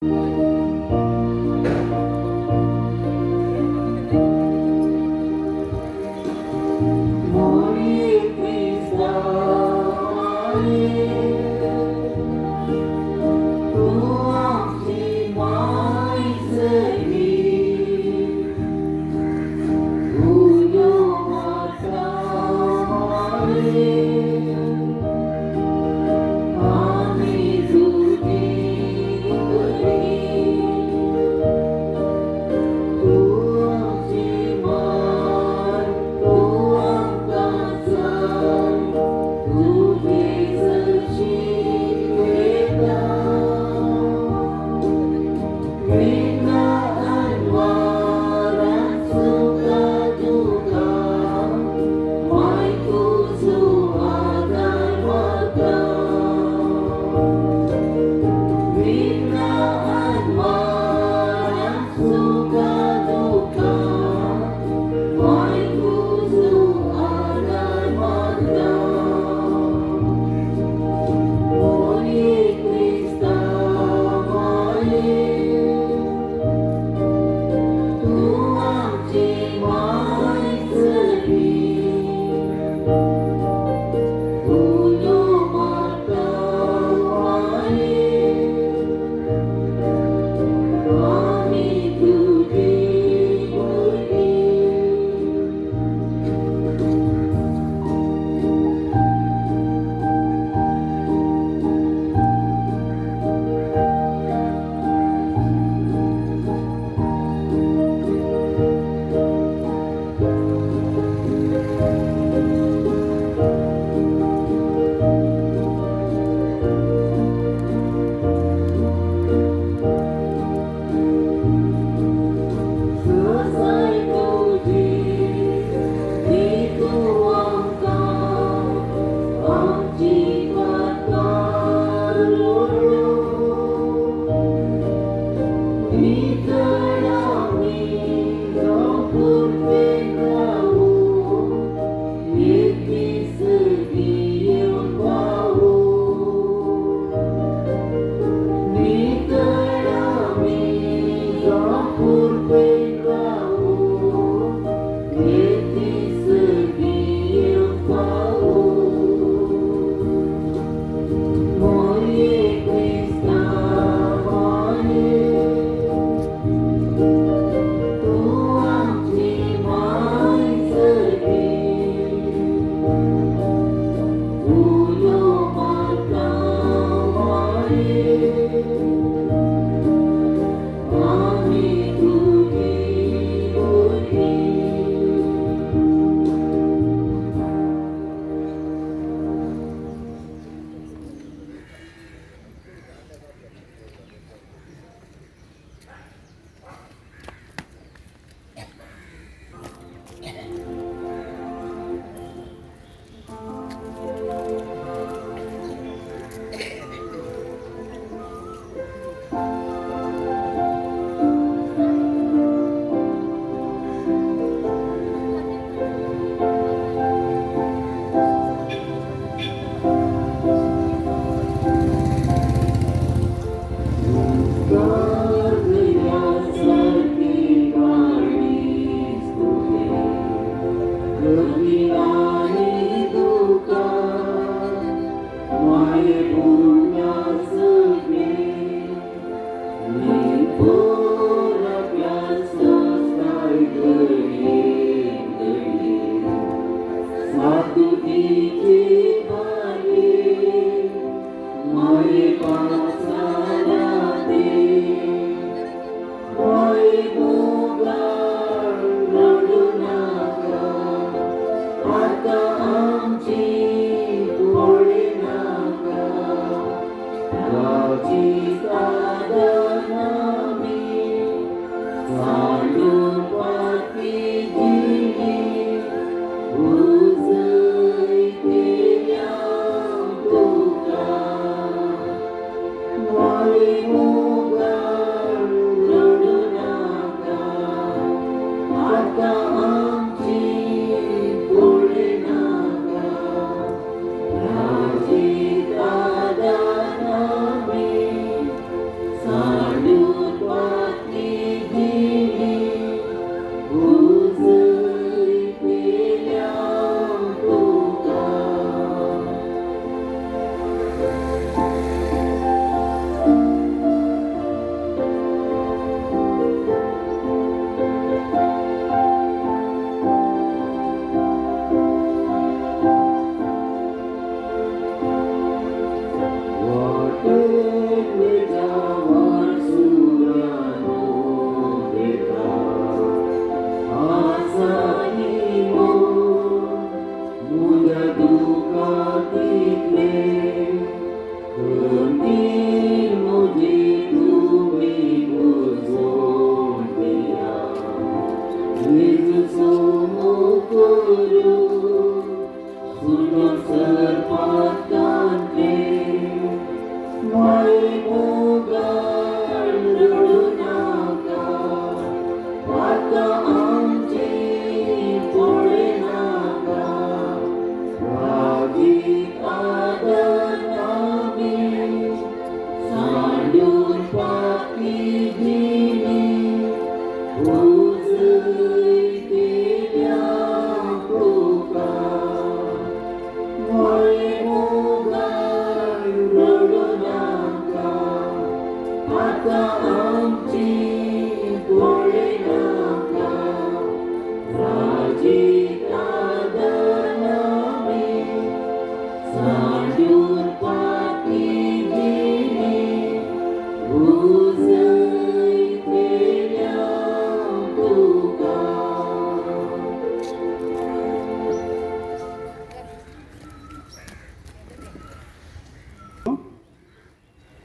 Moye Krista, moye.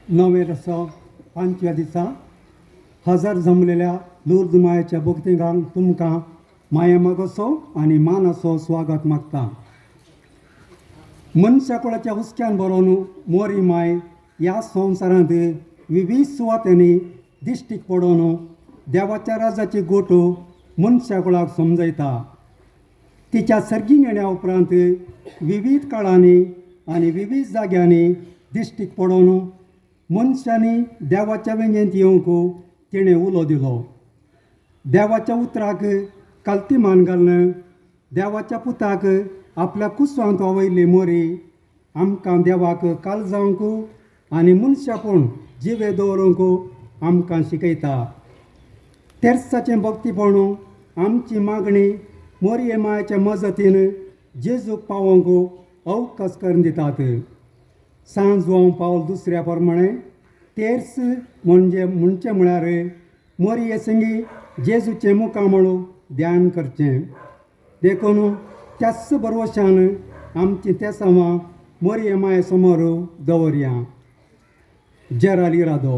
नवे रसो पांचव्या दिसा हजर जमलेल्या लुर्द मायेच्या भक्तिकांक तुमकां माये मागोसो आनी मानाचो स्वागत मागता. मनशाकुळाच्या हुस्क्यान बरोवन मोरी माय ह्या संवसारांत विवीध सुवातांनी दिश्टीक पडोवन देवाच्या राजाची गोटो मनशाकुळाक समजयता. तिच्या सर्गीं येण्या उपरांत विवीध काळांनी आनी विवीध जाग्यांनी दिश्टीक पडोवन मनशांनी देवाच्या वेंगेंत येवंक तिणें उलो दिलो. देवाच्या उतराक कालती मान घालून देवाच्या पुताक आपल्या कुसवांत वयली मोरी आमकां देवाक काल जावंक आनी मनशापण जिवे दवरूंक आमकां शिकयता. तेर्साचें भक्तीपण आमची मागणी मोरये मायेच्या मजतीन जेजूक पावोवंक अवकाश करून दितात. सांज जुवांव पावल दुसऱ्या प्रमाणे तेर्स म्हणजे म्हणचें म्हळ्यार मोरये संगी जेजूचें मुखामळ ध्यान करचें. देखून त्याच बरवशान आमची तेसांवां मोरये माये समोर दवरया. जेराल इरादो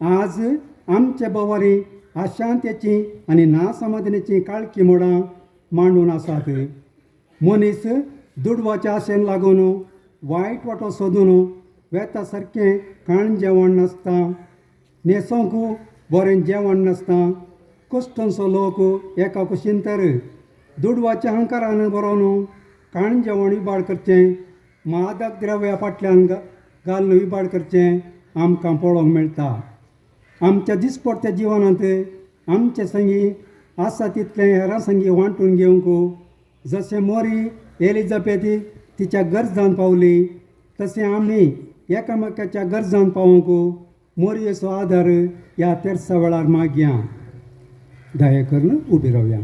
आज आमचे बवारी आशांतेची आनी नासमाधनेची काळखी मोडां मांडून आसात. मनीस दुडवाच्या आशेन लागून वायट वाटो सोदून वेता सारकें खाण जेवण नासता, न्हेसोंक बरें जेवण नासता. कश्टनसो लोक एका कुशीन तर दुडवाच्या हंकारान बरोवन खाण जेवण इबाड करचें, मादक द्रव्या फाटल्यान घालून इबाड करचें आमकां पळोवंक मेळटा. आमच्या दिसपडत्या जिवनांत आमचे संगी आसा तितलें हेरां संगी वांटून घेवंक जशें मोरी एलिझाबेथ तिच्या गरजान पावली तशें आमी एकामेकाच्या गरजान पावोवंक मोरयेचो आदार ह्या तेर्सा वेळार मागया. दया करून उबी रावया.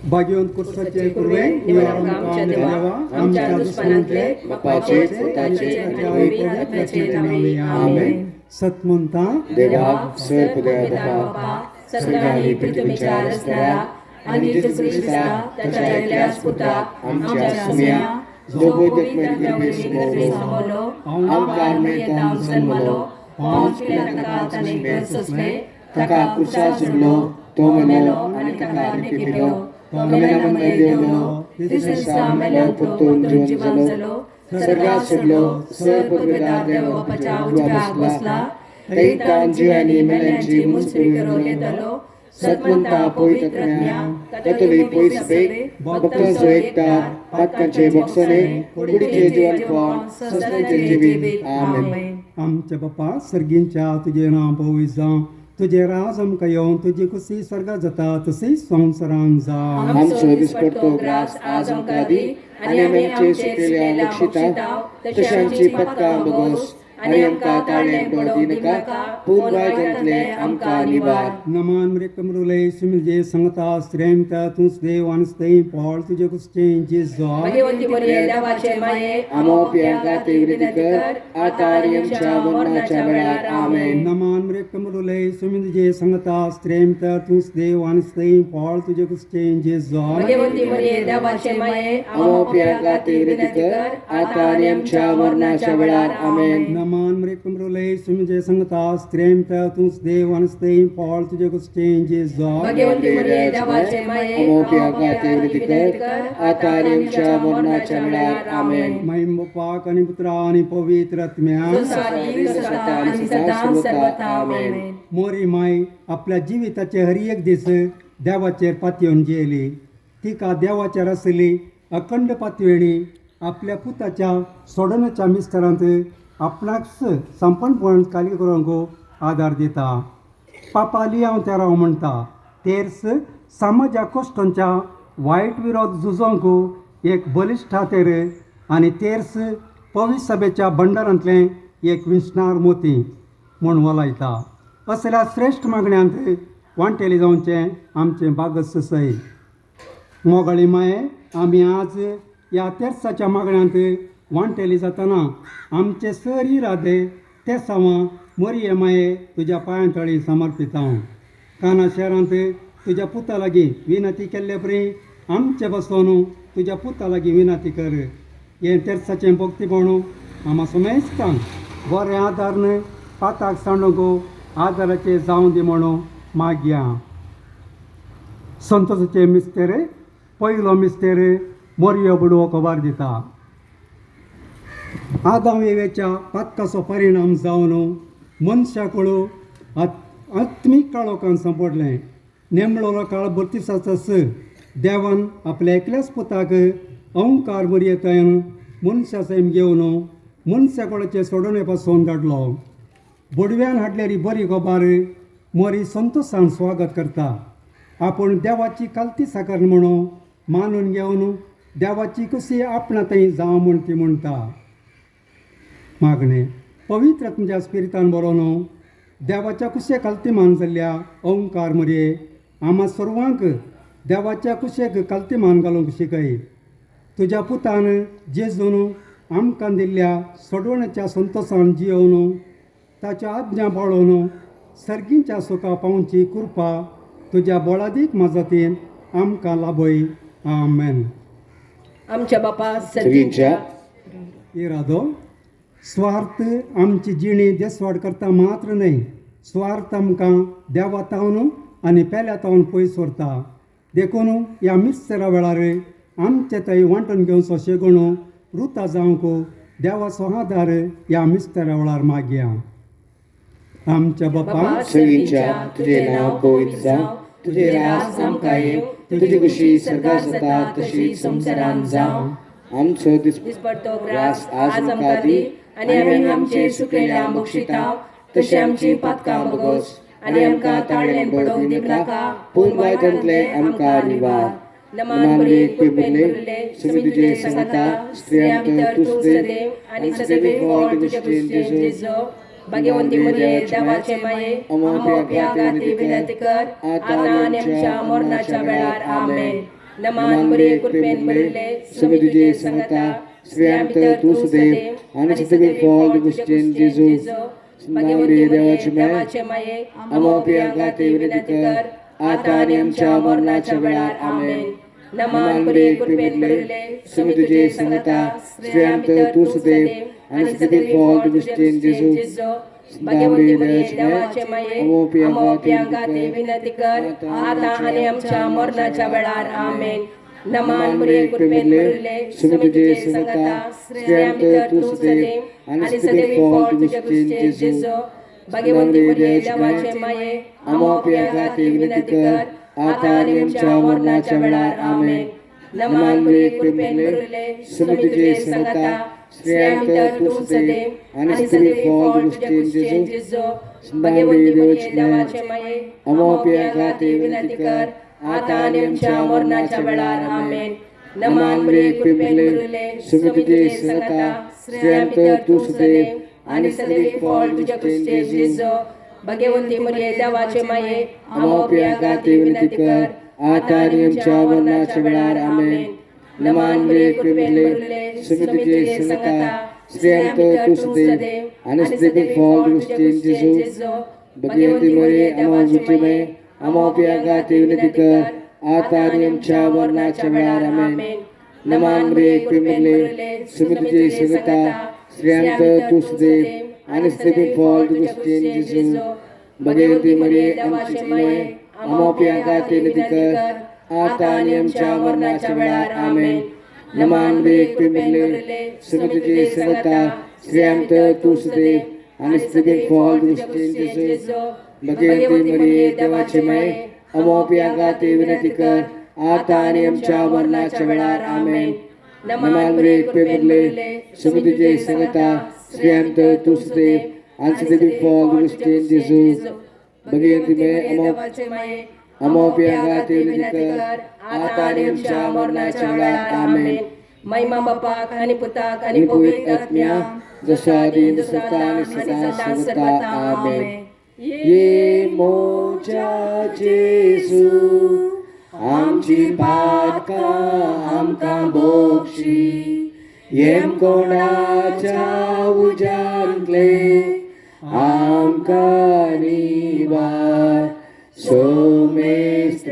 भाग्यवंत कुर्साचे कुर्वे देवा आमच्या दुस्मानांतले बापाचे पुताचे आनी पवित्र आत्म्याचे नांवे आमेन. सतमंता देवा सर बापा स्वर्ग आणि पृथ्वीच्या रचणारा आणि जेजू ख्रिस्ता ताच्या एकल्याच पुताक आमच्या सुम्या जो पवित्र समोलो आमकां मेळटा जन्मलो पांच पिलांका ताणें घर सोंसलें ताका कुर्सा सुटलो तो मेलो आनी ताका लिपिलो तो मेल्यामंदी देवलो तिसऱ्या दिसा मेल्यान परतून जिवन जालो स्वर्गात सोडलो सर पदवेदार देव बापाच्या उजव्याक बसला थंय जिवानी मेल्यांची मुंसरी करूंक येतलो. सतमंता पवित्र आत्म्या तातूंतली पयस बेग भक्तांचो एकता पातकांचे बक्षणे कुडीचे जिवनपण सस्नाचे जिवीत. आमेन. आमच्या बापा सर्गींच्या तुजें नांव पवित्र जावं, तुजें राज आमकां येवं, तुजी कुशी स्वर्गात जाता तशी संवसारांत जावं. आमचो दिसपडतो ग्रास आज आमकां दी आनी आमी आमचे सुकलेल्या लक्षिता तशें आमची पत्का बगोस आनी आमकां ताळें पडो दिनाका पूण वायटांतले आमकां निवार. नमान मरेकमरुले सुमिजे संगता श्रेमता तूंच देव आनी स्ते पॉळ तुजे कुसचें जेजू. भगवंती मोरये देवाचे माये आमोप्यांका ते विनंती कर आता आनी आमच्या मरणाच्या वेळार. आमेन. नमान मरेकमरुले सुमिजे संगता श्रेमता तूंच देव आनी स्ते पॉळ तुजे कुसचें जेजू. भगवंती मोरये देवाचे माये आमोप्यांका ते विनंती कर आता आनी आमच्या मरणाच्या वेळार. आमेन. नमान मरेकमरुले सुमिजे संगता श्रेमता तूंच देव आनी स्ते पॉळ तुजे कुसचें जेजू. भगवंती मोरये देवाचे माये आमोप्यांका ते विनंती कर आता आनी आमच्या मरणाच्या वेळार. आमेन. महिम बापाक आनी पुत्रा आनी पवित्र आत्म्या. आमेन. मोरी माय आपल्या जिविताचे हर एक दीस देवाचेर पातयेवन जियेली. तिका देवाचेर आसली अखंड पातयेणी आपल्या पुताच्या सोडण्याच्या मिस्तरांत आपणाक संपणपण काली करूंक आदार दिता. पापा लियांव तेराव म्हणटा तेर्स समाजा कश्टांच्या वायट विरोध झुजोंक एक बलिश्ठ हातेर आनी तेर्स पवित्र सभेच्या भंडारांतलें एक विंचणार मोती म्हूण वलायता. असल्या श्रेश्ठ मागण्यांत वांटेली जावचें आमचें बागस सय. मोगाळी माये, आमी आज ह्या तेर्साच्या मागण्यांत वांटेली जातना आमचे सर इरादे ते सवां मोरये माये तुज्या पांयां तळी समर्पिता. काना शहरांत तुज्या पुता लागीं विनंती केल्ले परी आमचे बसून तुज्या पुता लागीं विनंती कर. हें तेर्साचें भक्तीपण आमा समेस्तांक बरें आदार न्हय पाताक सांडूंक आदाराचें जावं दी म्हणून मागया. संतोषाचे मिस्तेर पयलो मिस्तेर मोरयो बुडवो खबर दिता. आदाम एवेच्या पातकाचो परिणाम जावन मनशाकडू आत्मीक काळोखान सांपडलें. नेमळो काळ बत्तीसाचोच देवान आपल्या एकल्याच पुताक अंकार मरयेतन मनशा सैम घेवन मनशा कोणाचे सोडोवणे पासून धाडलो. बोडव्यान हाडलेली बरी खबर मोरी संतोशान स्वागत करता. आपूण देवाची कालती साकर म्हणून मानून घेवन देवाची कशी आपणा थंय जावं म्हूण ती म्हणटा. मागणें पवित्र तुमच्या स्पिरितान बरोवन देवाच्या कुशे कालती मान जाल्ल्या ओंकार मरये आमा सर्वांक देवाच्या कुशेक कालती मान घालूंक शिकय. तुज्या पुतान जेजून आमकां दिल्ल्या सोडवण्याच्या संतोशान जियोवन ताच्या आज्ञा पाळोवन सर्गींच्या सुखा पावची कृपा तुज्या बोळादीक मजतीन आमकां लाभय. आमेन. आमच्या बापा सर्गींच्या इरादो स्वार्थ आमची जिणी देसवाड करता मात्र न्हय, स्वार्थ आमकां देवा तावन आनी पेल्या तावन पयस व्हरता. देखून ह्या मिस्तेरा वेळार आमचे थंय वांटून घेवचो शेगुण रुता जावंक देवाचो आदार ह्या मिस्तेरा वेळार मागया. आमच्या बापा सर्गींच्या तुजें नांव पवित्र जावं, तुजें राज आमकां येवं, तुजी खुशी सर्गार जाता तशी संवसारांत जावं. आमचो दिसपडतो ग्रास आज आमकां दी आनी आमी आमचे सुकलेल्या बक्षिता तशें आमची पातकां बगोस आनी आमकां ताळ्यान पडोवंक दिवं नाका, पूण वायटांतलें आमकां निवार. नमान बरे कृपेन भरिल्ले स्वामी तुजे सांगाता, स्त्रियां भितर तूं सदैव आनी सदैव फळ तुज्या कुशीन जेजू. भाग्यवंती मरिये देवाचे माये, आमोप्या खातीर विनंती कर आतां आनी आमच्या मरणाच्या वेळार. आमेन. नमान बरे कृपेन भरिल्ले स्वामी तुजे सांगाता, स्त्रियां भितर तूं सदैव आनी सदैव फळ तुज्या कुशीन जेजू. भाग्यवंती मरिये देवाचे माये, आमोप्या खातीर विनंती कर आतां आनी आमच्या मरणाच्या वेळार. आमेन. नमान बरे कृपेन भरिल्ले स्वामी तुजे सांगाता, स्त्रियां भितर तूं सदैव आनी सदैव फळ तुज्या कुशीन जेजू. भाग्यवंती मरिये देवाचे माये, आमोप्या खातीर विनंती कर आतां आनी आमच्या मरणाच्या वेळार. आमेन. नमान बरे कृपेन भरिल्ले स्वामी तुजे सांगाता, स्त्रियां भितर तूं सदैव आनी सदैव फळ तुज्या कुशीन जेजू. भाग्यवंती मरिये देवाचे माये, आमोप्या खातीर विनंती कर आतां आनी आमच्या मरणाच्या वेळार. आमेन. नमान बरे कृपेन भरिल्ले स्वामी तुजे सांगाता, स्त्रियां भितर तूं सदैव आनी सदैव फळ तुज्या कुशीन जेजू. भाग्यवंती मरिये देवाचे माये, आमोप्या खातीर विनंती कर आतां आनी आमच्या मरणाच्या वेळार. आमेन. नमान बरे कृपेन भरिल्ले स्वामी तुजे सांगाता, स्त्रियां भितर तूं सदैव आनी सदैव फळ तुज्या कुशीन जेजू. भाग्यवंती मरिये देवाचे माये, आमोप्या खातीर विनंती कर आतां आनी आमच्या मरणाच्या वेळार. आमेन. नमान बरे कृपेन भरिल्ले स्वामी तुजे सांगाता, स्त्रियां भितर तूं सदैव आनी सदैव फळ तुज्या कुशीन जेजू. भाग्यवंती मरिये देवाचे माये, आमोप्या खातीर विनंती कर आतां आनी आमच्या मरणाच्या वेळार. आमेन. नमान बरे कृपेन भरिल्ले स्वामी तुजे सांगाता, स्त्रियां भितर तूं सदैव आनी सदैव फळ तुज्या कुशीन जेजू. भाग्यवंती मरिये आमची माये, आमोप्या खातीर विनंती कर आतां आनी आमच्या मरणाच्या वेळार. आमेन. नमान बरे कृपेन भरिल्ले स्वामी तुजे सांगाता, स्त्रियां भितर तूं सदैव आनी सदैव फळ तुज्या कुशीन जेजू. भाग्यवंती मरिये देवाचे माये, आमोप्या खातीर विनंती कर आतां आनी आमच्या मरणाच्या वेळार. आमेन. नमान बरे कृपेन भरिल्ले स्वामी तुजे सांगाता, स्त्रियांत तूं सुदैव आनी सदैवी फळ तुज्या कुशीचें जेजू. भगवंती मरिये, आमोप्या खातीर विनंती कर, आता आनी आमच्या मरणाच्या वेळार. आमेन. महिमा बापाक आनी पुताक आनी पवित्र आत्म्याक, जसो आदी तसो आतां आनी सदां सर्वदा. आमेन. ये मोजा जेजू, आमची पातकां आमकां बक्षी, येम कोणाच्या उज्यांतले आमकां निवार. सोमेस्त्रज्ञा,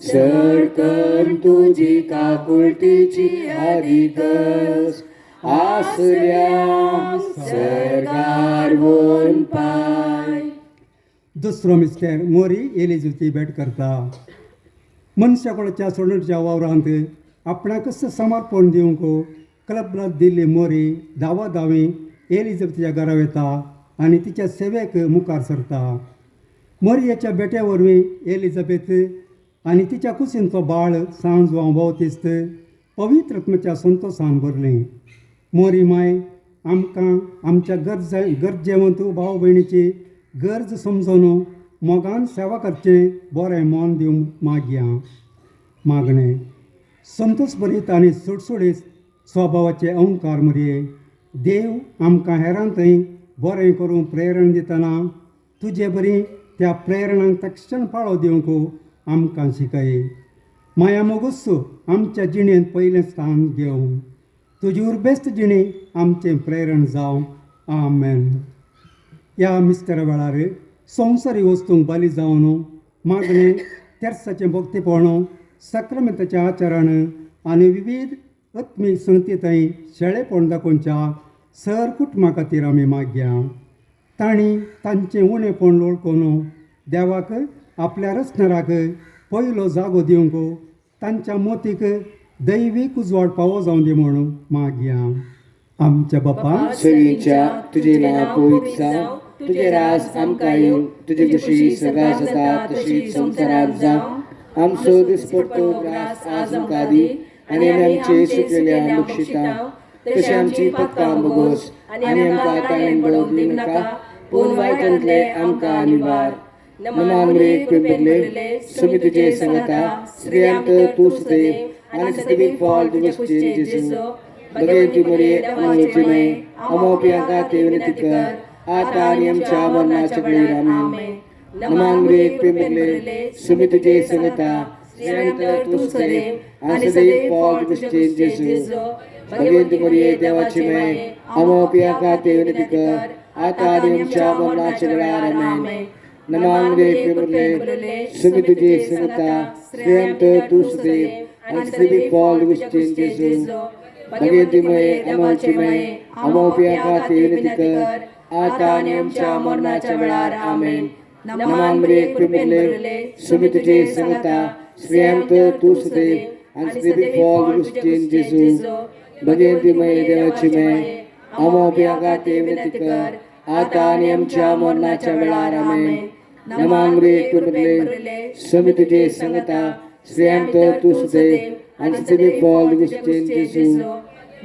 सरकन तुजी काकुळटीची आदिगस आसल्या सर्गार वोन पाय. दुसरो मिस्टर मोरी एलिजुची भेट करता. मनशाकुळाच्या सोडणच्या वावरांत आपणाकच समर्पण दिवंक क्लबलात दिल्ली मोरी धांवा धांवी एलिजबेथच्या घरा वता आनी तिच्या सेवेक मुखार सरता. मोरयेच्या भेटे वरवीं एलिजबेथ आनी तिच्या कुशींचो बाळ सांज बावतिस्त पवित्र आत्म्याच्या संतोसान भरलें. मोरी माय आमकां आमच्या गरजेवंत भाव भयणीची गरज समजून मोगान सेवा करचें बरें मन दिवंक मागया. मागणें. संतोष भरीत आनी सुडसुडीत स्वभावाचे अंकार मरये, देव आमकां हेरां थंय बरें करूंक प्रेरणा दितना तुजे बरी त्या प्रेरणांक तक्षण पाळो दिवंक आमकां शिकय. माया मोगूस आमच्या जिणेंत पयलें स्थान घेवं, तुजी उर्बेस्त जिणी आमचें प्रेरण जावं. आमेन. ह्या मिस्तेरा वेळार संवसारी वस्तूंक बली जावन मागणें, तेर्साचें भक्तीपण, साक्रमेंताचें आचरण आनी विविध आत्मीक संगती थंय शेळेपण दाखोवच्या सर कुटुंबा खातीर आमी मागया. तांणी तांचें उणेपण वळखून देवाक आपल्या रचणाराक पयलो जागो दिवंक तांच्या मोतीक दैवीक उजवाड पावो जावं दी म्हणून मागया. आमच्या बापा सगळींच्या, तुजें नांव पवित्र जावं, तुजें राज आमकां येवं, तुजी खुशी सगळ्या जाता तशी संवसारांत जावं. आमचो दिसपट्टो ग्रास आज आमकां दी, आनी आमी आमचे सुकलेल्या बक्षिता तशी आमची पक्का बगोस, आनी आमकां ताणें बळोवंक दिवं नाका, पूण वायटांतले आमकां निवार. नमान मरिये, कृपेन भरिल्ले, सुमी तुजे संगता, स्त्रियांत तूं सुदैव आनी सदैवीक फळ तुज्या कुशीचें जेजू. भगवंती मरिये, अमोची माय, आमोप्या खातीर विनंती कर, आता आनी आमच्या मरणाच्या वेळार. आमेन. नमान मरिये, कृपेन भरिल्ले, सुमी तुजे संगता, स्त्रियांत तूं सुदैव आनी सदैव फळ तुज्या कुशीचें जेजू. भगवंती मरिये, देवाची माय, आमोप्या खातीर विनंती कर, आता आनी आमच्या मरणाच्या वेळार. आमेन. नमान मरिये, कृपेन भरिल्ले, सुमी तुजे संगता, स्त्रियांत तूं सुदैव आनी सदैव फळ तुज्या कुशीचें जेजू. भगवंती मरिये, देवाची माय, आमोप्या खातीर विनंती कर, आता आनी आमच्या मरणाच्या वेळार. आमेन. नमान मरिये, कृपेन भरिल्ले, सुमी तुजे संगता, स्त्रियांत तूं सुदैव आनी सदैव फळ तुज्या कुशीचें जेजू. भगवंती मरिये, देवाची माय, आमोप्या खातीर विनंती कर, आता आनी आमच्या मरणाच्या वेळार. आमेन. नमान मरिये, कृपेन भरिल्ले, सुमी तुजे संगता, स्त्रियांत तूं सुदैव आनी सदैव फळ तुज्या कुशीचें जेजू.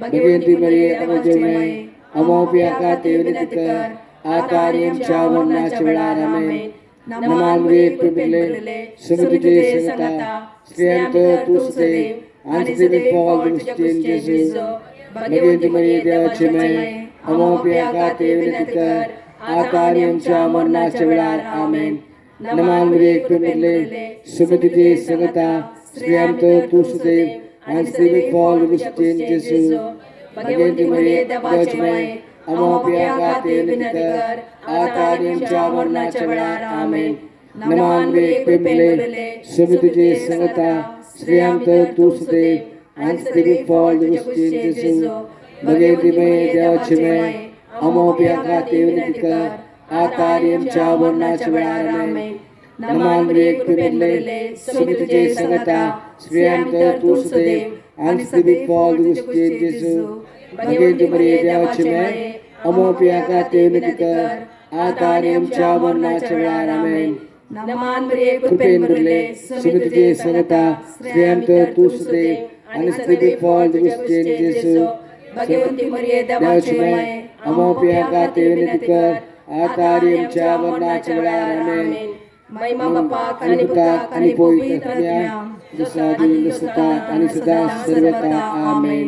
भगवंती मरिये, देवाची माय, आमोप्या खातीर विनंती कर, आता आनी आमच्या मरणाच्या वेळार. आमेन. नमान मरिये, कृपेन भरिल्ले, सुमी तुजे संगता, स्त्रियांत तूं सुदैव आनी सदैव फळ तुज्या कुशीचें जेजू. भगवंती मरिये, देवाची माय, आमोप्या खातीर विनंती कर, आता आनी आमच्या मरणाच्या वेळार. आमेन. नमान मरिये, कृपेन भरिल्ले, सुमी तुजे संगता, स्त्रियांत तूं सुदैव आनी सदैव फळ तुज्या कुशीचें जेजू. भगवंती मरिये, देवाची माय, आमोप्या खातीर विनंती कर, आता आनी आमच्या मरणाच्या वेळार. आमेन. नमान मरिये, कृपेन भरिल्ले, सुमी तुजे संगता, स्त्रियांत तूं सुदैव आनी सदैव फळ तुज्या कुशीचें जेजू. भगवंती मरिये, देवाची माय, आमोप्या खातीर विनंती कर, आता आनी आमच्या मरणाच्या वेळार. आमेन. नमान मरिये, कृपेन भरिल्ले, सुमी तुजे संगता, स्त्रियांत तूं सुदैव आनी सदैव फळ तुज्या कुशीचें जेजू. भगवंती मरिये, देवाची माय, आमोप्या खातीर विनंती कर, आता आनी आमच्या मरणाच्या वेळार. आमेन. नमान मरिये, कृपेन भरिल्ले, सुमी तुजे संगता, स्त्रियांत तूं सुदैव आनी सदैव फळ तुज्या कुशीचें जेजू. भगवंती मरिये देवाचे माये, आमो पियांखातीर विनंती कर, आतां आनी आमच्या मरणाच्या वेळार. आमेन. महिमा बापाक आनी पुताक आनी पवित्र आत्म्याक, जसो आदी तसो आतां आनी सदां सर्वता. आमेन.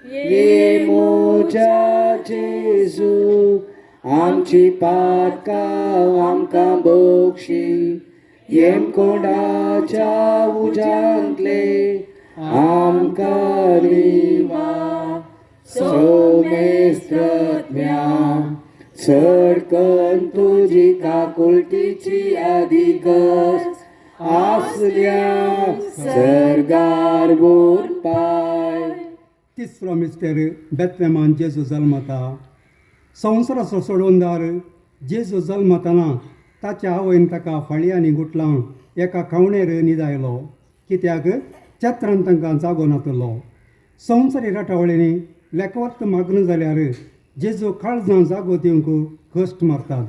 ये मोजा जेजू, आमची पातकां आमकां बक्षी, येमकोंडाच्या उज्यांतले आमकां रिवा, सोमेस्त्रत्म्या चडकन तुजी काकुळटीची आदिगस आसल्या सर्गार बोर पाय. तिसरो मिस्टर, बेतलेमान जेजू जल्मता. संवसाराचो सोडवणदार जेजू जल्मतना ताच्या आवयन ताका फाळयांनी गुटलावन एका खावणेर न्हिदायलो, कित्याक चेत्रान तांकां जागो नातलो. संवसारी राटावळींनी लेखवत मागना जाल्यार जेजू काळजां जागो दिवंक कश्ट मारतात.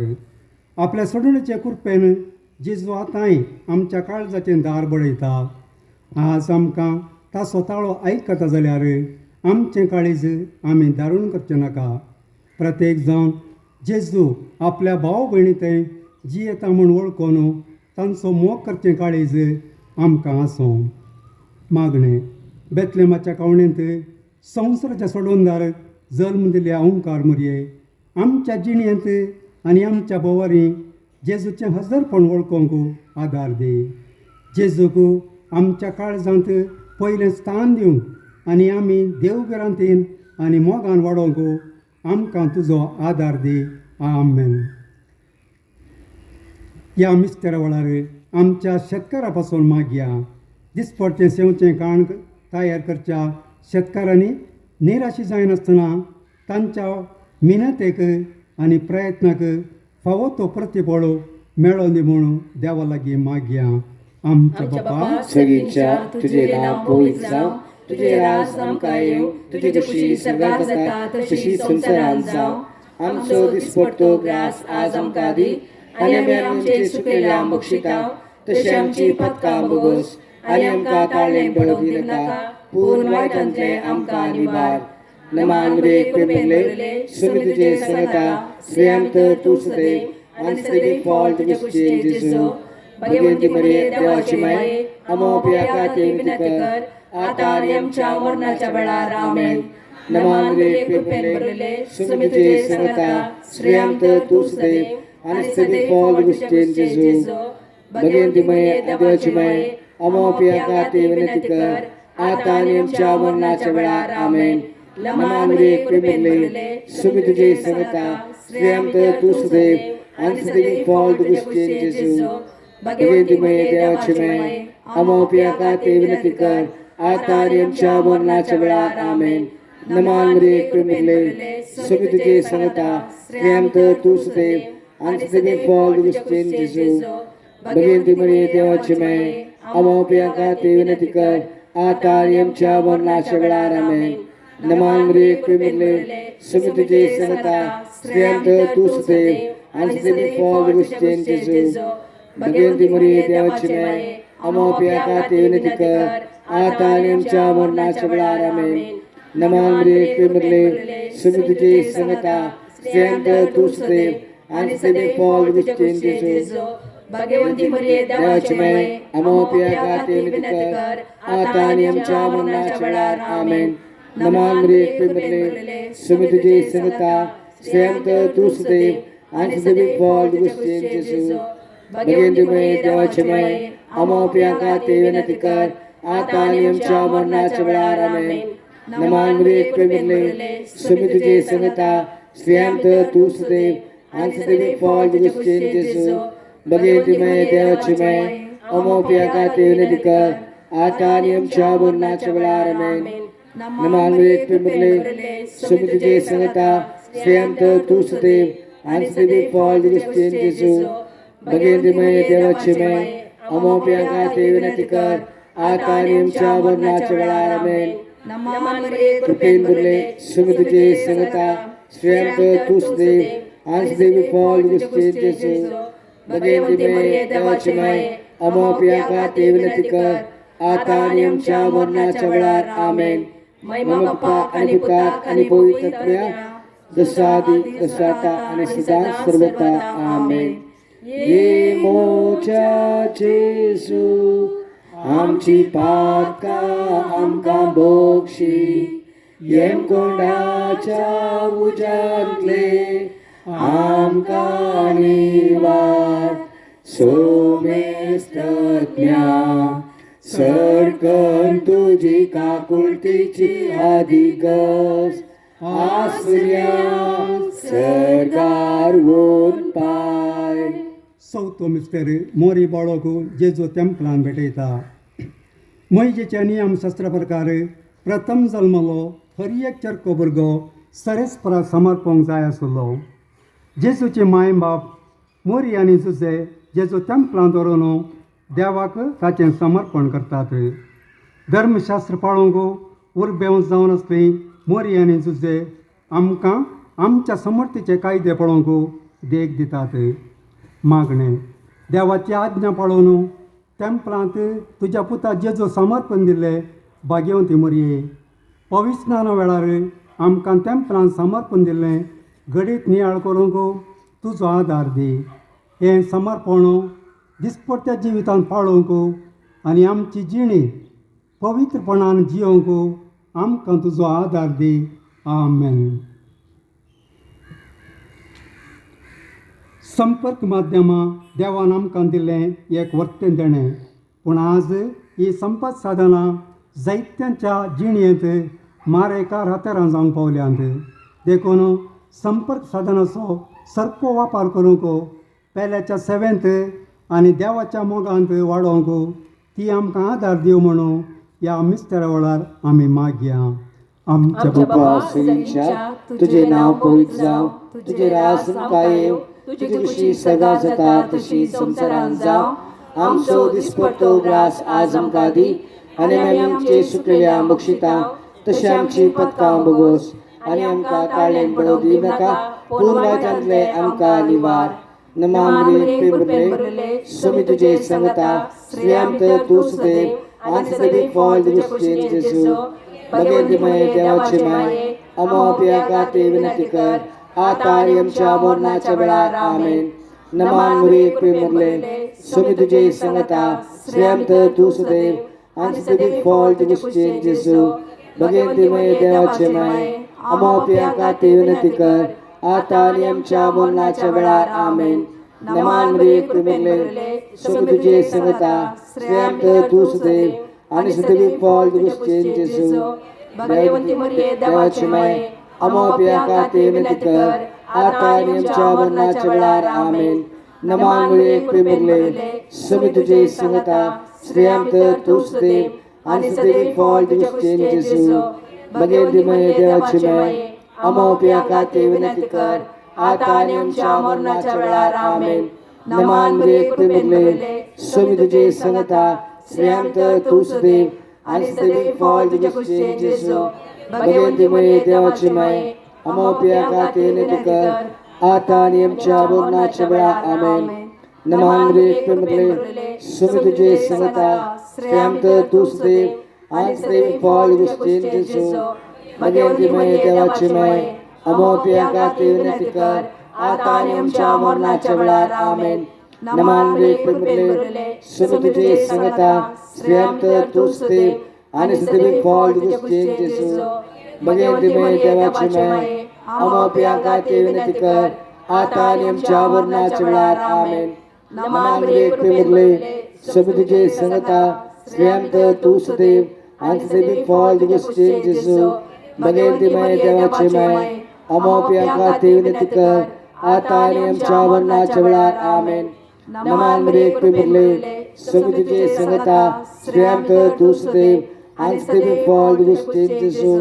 आपल्या सोडणेचे कृपेन जेजू आतांय आमच्या काळजाचें दार बडयता. आज आमकां ताचो ताळो आयकता जाल्यार आमचें काळीज आमी दारूण करचें नाका. प्रत्येक जावन जेजू आपल्या भाव भयणी थंय जियेता म्हूण वळखून तांचो मोग करचें काळीज आमकां आसूं. मागणें. बेतलेमाच्या कावणेंत संवसाराच्या सोडवणदार जल्म दिल्या ओंकार मुरये, आमच्या जिणेंत आनी आमच्या भोंवरी जेजूचें हजरपण वळखूंक आदार दी. जेजूक आमच्या काळजांत पयलें स्थान दिवंक आनी आमी देवघरांतीन आनी मोगान वाडोवंक आमकां तुजो आदार दी. आमेन. ह्या मिस्तेरा वेळार आमच्या शेतकारा पासून मागया. दिसपडचें सेवचें काण तयार करच्या शेतकारांनी निराशी जायनासतना तांच्या मिनतेक आनी प्रयत्नाक फावो तो प्रतिफळ मेळोन दी म्हूण देवा लागीं मागया. आमच्या बापा सगळींच्या, तुझे नांव पवित्र जावं, तुझे राज आमकां येवं, तुजी जशी सर्गात जाता तशी संवसारांत जावं. आमचो दिसपडतो ग्रास आज आमकां दी, आनी आमी आमचे सुकेल्या बक्षिता तशी आमची पदकां बोगोस, आनी आमकां ताळें पडोवंक दिनाका, पूण वायटांतलें आमकां निवार. नमान रे कृपेन सुमी तुझे संगता, स्त्रियां भितर तूं सदैव आनी सदैव फळ तुजे कुशीचे जेजू. भगवंती मरिये देवाची माये, आमो पियांखातीर विनंती कर, आतां आनी आमच्या मरणाच्या वेळार. आमेन. नमान रे कृपेन भरिल्ले, सुमी तुझे संगता, स्त्रियां भितर तूं सदैव आनी सदैव फळ तुजे कुशीचे जेजू. भगवंती मरिये देवाची माये, आमो पियांखातीर विनंती कर, आतां आनी आमच्या मरणाच्या वेळार. आमेन. नमान रे कृपेन भरिल्ले, सुमी तुझे संगता, स्त्रियां भितर तूं सदैव आनी सदैव फळ तुजे कुशीचे जेजू. भगवंती मरिये देवाची माये, आमो पियांखातीर विनंती कर, आतां आनी आमच्या मरणाच्या वेळार. आमेन. नमान रे कृपेन भरिल्ले, सुमी तुझे संगता, स्त्रियां भितर तूं सदैव आनी सदैव फळ तुजे कुशीचे जेजू. भगवंती मरिये देवाची माये, आमो पियांखातीर विनंती कर, आतां आनी आमच्या मरणाच्या वेळार. आमेन. नमान रे कृपेन भरिल्ले, सुमी तुझे संगता, स्त्रियां भितर तूं सदैव आनी सदैव फळ तुजे कुशीचे जेजू. भगवंती मरिये देवाची माये, आमो पियांखातीर विनंती कर, आतां आनी आमच्या मरणाच्या वेळार. आमेन. नमान रे कृपेन भरिल्ले, सुमी तुझे संगता, स्त्रियां भितर तूं सदैव आनी सदैव फळ तुजे कुशीचे जेजू. भगवंती मरिये देवाची माये, आमो पियांखातीर विनंती कर, आतां आनी आमच्या मरणाच्या वेळार. आमेन. नमान रे कृपेन भरिल्ले, सुमी तुझे संगता, स्त्रियां भितर तूं सदैव आनी सदैव फळ तुजे कुशीचे जेजू. भगवंती मरिये देवाची माये, आमो पियांखातीर विनंती कर, आतां आनी आमच्या मरणाच्या वेळार. आमेन. नमान रे कृपेन भरिल्ले, सुमी तुझे संगता, स्त्रियां भितर तूं सदैव आनी सदैव फळ तुजे कुशीचे जेजू. भगवंती मरिये देवाची माये, आमो पियांखातीर विनंती कर, आतां आनी आमच्या मरणाच्या वेळार. आमेन. नमान रे कृपेन भरिल्ले, सुमी तुझे संगता, स्त्रियां भितर तूं सदैव आनी सदैव फळ तुजे कुशीचे जेजू. भगवंती मरिये देवाची माये, आमो पियांखातीर विनंती कर, आतां आनी आमच्या मरणाच्या वेळार. आमेन. कृपेन भरिल्ले, सुमी तुझे संगता, स्त्रियां भितर तूं सदैव आनी सदैव फळ तुजे कुशीचे जेजू. भगवंती मरिये देवाची माये, आमो पियांखातीर विनंती कर, आतां आनी आमच्या मरणाच्या वेळार. आमेन. महिमा बापाक आनी पुताक आनी पवित्र आत्म्याक, जसा आदी तसा आता आनी सदा सर्वता. आमेन. ये मोच्या जेजू, आमची पातकां आमकां बक्षी, येमकोंडाच्या उज्यांतले आमकां निवार. सोमेस्तज्ञा, सरकन तुजी काकुळतीची आदिगस आसल्या सरकार वोन पाय. चवथो मिस्तेर, मोरी बाळक जेजू तेंपलान भेटयता. मोहिजेच्या नियमशास्त्रा प्रकार प्रथम जल्मलो हर एक चरको भुरगो सरेस्पराक समर्पूंक जाय आसलो. जेजूचे माय बाप मोरी आनी जुजे जेजू तेंपलांत व्हरून देवाक ताचें समर्पण करतात. धर्मशास्त्र पाळूंक उर्बेवंत जावन आसली मोरी आनी जुजे आमकां आमच्या समर्थीचे कायदे पळोवंक देख दितात. मागणें, देवाची आज्ञा पाळून तेंपलांत तुज्या पुता जेजू समर्पण दिल्ले भाग्यवंती मोरये, पविस्नाना वेळार आमकां तेंपलांत समर्पण दिल्लें घडीत नियाळ करूंक तुजो आदार दी. हें समर्पण दिसपट्ट्या जिवितांत पाळोवंक आनी आमची जिणी पवित्रपणान जियोवंक आमकां तुजो आदार दी. आमेन. संपर्क माध्यमां देवान आमकां दिल्लें एक वर्तें देणें, पूण आज ही संपत साधनां जायत्यांच्या जिणेंत मारेकार हतेरां जावंक पावल्यांत. देखून संपर्क साधनाचो सारको वापर करूंक पेल्याच्या सेवेंत आनी देवाच्या मोगांत वाडोवंक ती आमकां आदार दिवं म्हणून ह्या मिस्तेरा वेळार आमी मागया. आमच्या आमच्या बापा बाबा सगळींच्या, तुझे नाव पवित्र जावं, तुझे राज आमकां येवं, तुजी खुशी सदा जाता तशी संवसारांत जावं. आमचो दिसपट्टो ग्रास आज आमकां दी, आनी आमी आमचे सुकलेल्या बक्षिता तशी आमची पदकां भोगोस, आनी आमकां काळेन पडोवं दिवं नाका, पूण वायटांतले आमकां निवार. नमामि प्रेम सुमी तुझे संगता, स्त्रियां तर तूं सुदेव आनी सदैव फळ तुजे कुशीन जेजू. भगवंतीमय देवाची माय, अमोप्या खातीर विनंती कर, आता आनी आमच्या मरणाच्या वेळार. आमेन. नमान मुरी प्रेमले सुमी तुझे संगता, स्त्रियां तर तूं सुदेव आनी सदैव फळ तुजे कुशीन जेजू. भगवंतीमय देवाची माय, अमोप्या खातीर विनंती कर, आता आनी आमच्या मरणाच्या वेळार. आमेन. नमान मुरी प्रेमले सुमी तुझे संगता, स्त्रियां तर तूं सुदेव आनी सदैव फळ तुजे कुशीन जेजू. भगवंती मरिये देवाची माय, अमोप्या खातीर विनंती कर, आता आनी आमच्या मरणाच्या वेळार. आमेन. नमान मुरी प्रेमले सुमी तुझे संगता, स्त्रियां तर तूं सुदेव आनी सदैव फळ तुजे कुशीन जेजू. भगवंतीमय देवाची माय, अमोप्या खातीर विनंती कर, आता आनी आमच्या मरणाच्या वेळार. आमेन. नमान मुरी प्रेमले सुमी तुझे संगता, स्त्रियां तर तूं सुदेव आनी सदैव फळ तुजे कुशीन जेजू. भगवंतीमय देवाची माय, अमोप्या खातीर विनंती कर, आता आनी आमच्या मरणाच्या वेळार. आमेन. नमान मुरी प्रेमले सुमी तुझे संगता, स्त्रियां तर तूं सुदेव आनी सदैव फळ तुजे कुशीन जेजू. भगवंतीमय देवाची माय, अमोप्या खातीर विनंती कर, आता आनी आमच्या मरणाच्या वेळार. आमेन. नमान मुरी प्रेमले सुमी तुझे संगता, स्त्रियां तर तूं सुदेव आनी सदैव फळ तुजे कुशीन जेजू. भगवंतीमय देवाची माय, अमोप्या खातीर विनंती कर, आता आनी आमच्या मरणाच्या वेळार. आमेन. नमान मुरी प्रेमले सुमी तुझे संगता, स्त्रियां तर तूं सुदेव आनी सदैव फळ तुजे कुशीन जेजू. भगवंतीमय देवाची माय, अमोप्या खातीर विनंती कर, आता आनी आमच्या मरणाच्या वेळार. आमेन. नमान मुरी प्रेमले सुमी तुझे संगता, स्त्रियां तर तूं सुदेव आनी सदैव फळ तुजे कुशीन जेजू.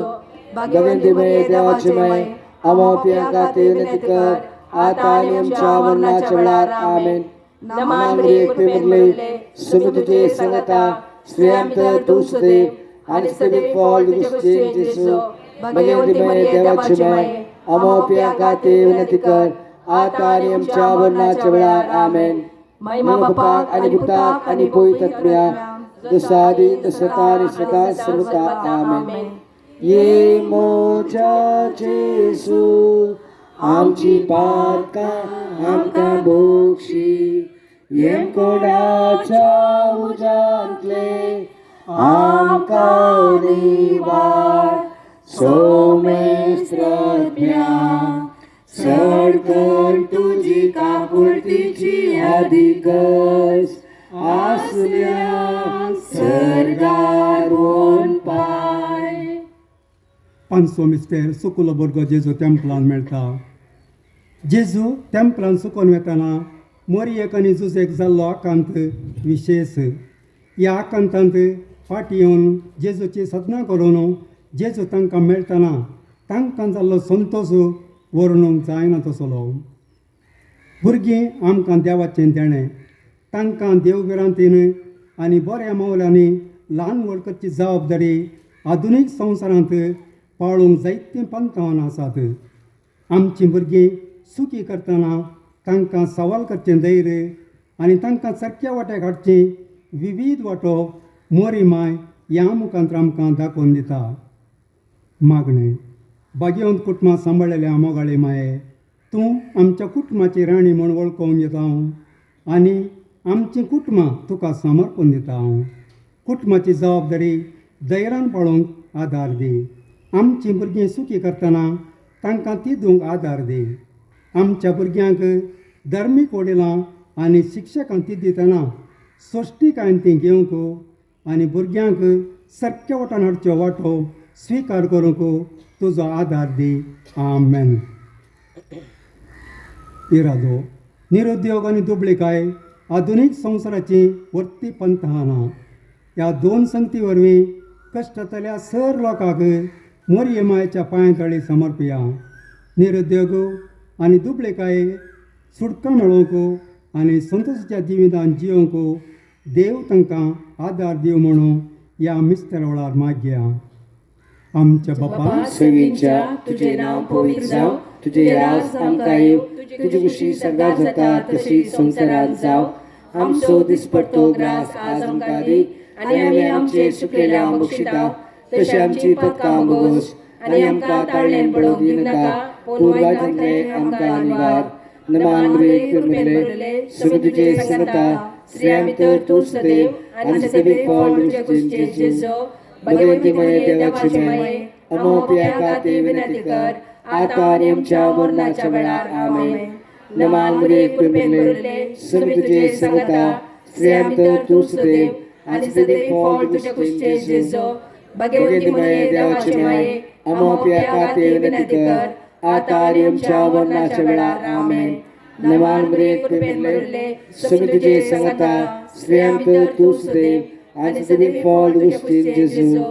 भगवंतीमय देवाची माय, अमोप्या खातीर विनंती कर, आता आनी आमच्या मरणाच्या वेळार. आमेन. नमान मुरी प्रेमले सुमी तुझे संगता, स्त्रियां तर तूं सुदेव आनी सदैव फळ तुजे कुशीन जेजू. भगवंतीमय देवाची माय, अमोप्या खातीर विनंती कर, आता आनी आमच्या मरणाच्या वेळार. आमेन. महिमा बापाक आनी पुताक आनी पवित्र आत्म्याक, जसा आदी तसो आतां आनी सदा सर्वता. आमेन. ये मोजा जेजू आमची पातकां आमकां बोक्षी येमकोडाच्या उजांतले आमकां निवार सोमेस्त्रज्ञा चड कर तुजी काकुळटीची अधिकस आसल्या सर्गार वोन पाय. पांचवो मिस्तेर सुकुलो भुरगो जेजू तेंपलान मेळटा. जेजू तेंपलान सुकोन वेतना मोरयेक आनी जुजेक जाल्लो आकांत विशेश. ह्या आकांतांत फाटी येवन जेजूची साधना करून जेजू तांकां मेळटना तांकां जाल्लो संतोश वर्णूंक जायना तसलो. भुरगीं आमकां देवाचें देणें. तांकां देवभिरांतीन आनी बऱ्या मावल्यांनी ल्हान व्हड करची जबाबदारी आधुनीक संवसारांत पाळूंक जायतीं पंथां आसात. आमचीं भुरगीं सुखी करतना तांकां सवाल करचें धैर्य आनी तांकां सारक्या वाट्याक हाडची विवीध वांटो मोरी माय ह्या मुखांत आमकां दाखोवन दिता. मागणें. भाग्यवंत कुटुंबां सांबाळ्ळेल्या मोगाळे माये, तूं आमच्या कुटुंबाची राणी म्हूण वळखून घेता हांव आनी आमचीं कुटुंबां तुका समर्पण दिता हांव. कुटुंबाची जबाबदारी धैर्यान पाळोवंक आदार दी. आमचीं भुरगीं सुखी करतना तांकां ती दिवंक आदार दी. आमच्या भुरग्यांक धर्मीक वडिलां आनी शिक्षकां ती दितना सोश्टिकायेन ती घेवंक आनी भुरग्यांक सारक्या वाटान हाडच्यो वांटो स्विकार करूंक तुजो आदार दी. आमेन. इरादो. निरुद्योग आनी दुबळीकाय आधुनीक संवसाराची वर्ती पंथां ना. ह्या दोन संगती वरवीं कश्टांतल्या सर लोकांक मोरये मायेच्या पांयां तळी समर्पया. निरुद्योग आनी दुबळीकाय सुटका मेळोवंक आनी संतोशाच्या जिवितान जियोवंक देव तांकां आदार दिवं म्हणून ह्या मिस्तर वेळार मागया. आमच्या बापा सगळींच्या तुझे नाव पवित्र जावं, तुझे राज आमकां येवं, तुजी खुशी सर्गात जाता तशी संवसारांत जावं. आमचो दिसपट्टो ग्रास आज आमकां दी आनी आमी आमचे सुकलेल्या बक्षिता तशी आमची पथकां भोगोस आनी आमकां ताळ्ळें पडोवंक दिवनाका, पूण वायटांतलें आमकां निवार. नमान मरिये कृपेन भरिल्ले, सुख तुजे संगता, स्त्रियां भितर तूं सदैव आनी सदैव फळ तुजें जेजू. भगवंती माये देवाची माये अमोप्या खातीर विनंती कर आता आनी आमच्या मरणाच्या वेळार. आमेन. नमान मरिये कृपेन भरिल्ले, सुख तुजे संगता, स्त्रियां भितर तूं सदैव आनी सदैव फळ तुजें जेजू. भगवंती माये देवाची माये अमोप्या खातीर विनंती कर आता आनी आमच्या मरणाच्या वेळार. आमेन. नमान मरिये कृपेन भरिल्ले, सुख तुजे संगता, स्त्रियां भितर तूं सदैव आनी सदैव फळ तुजें जेजू.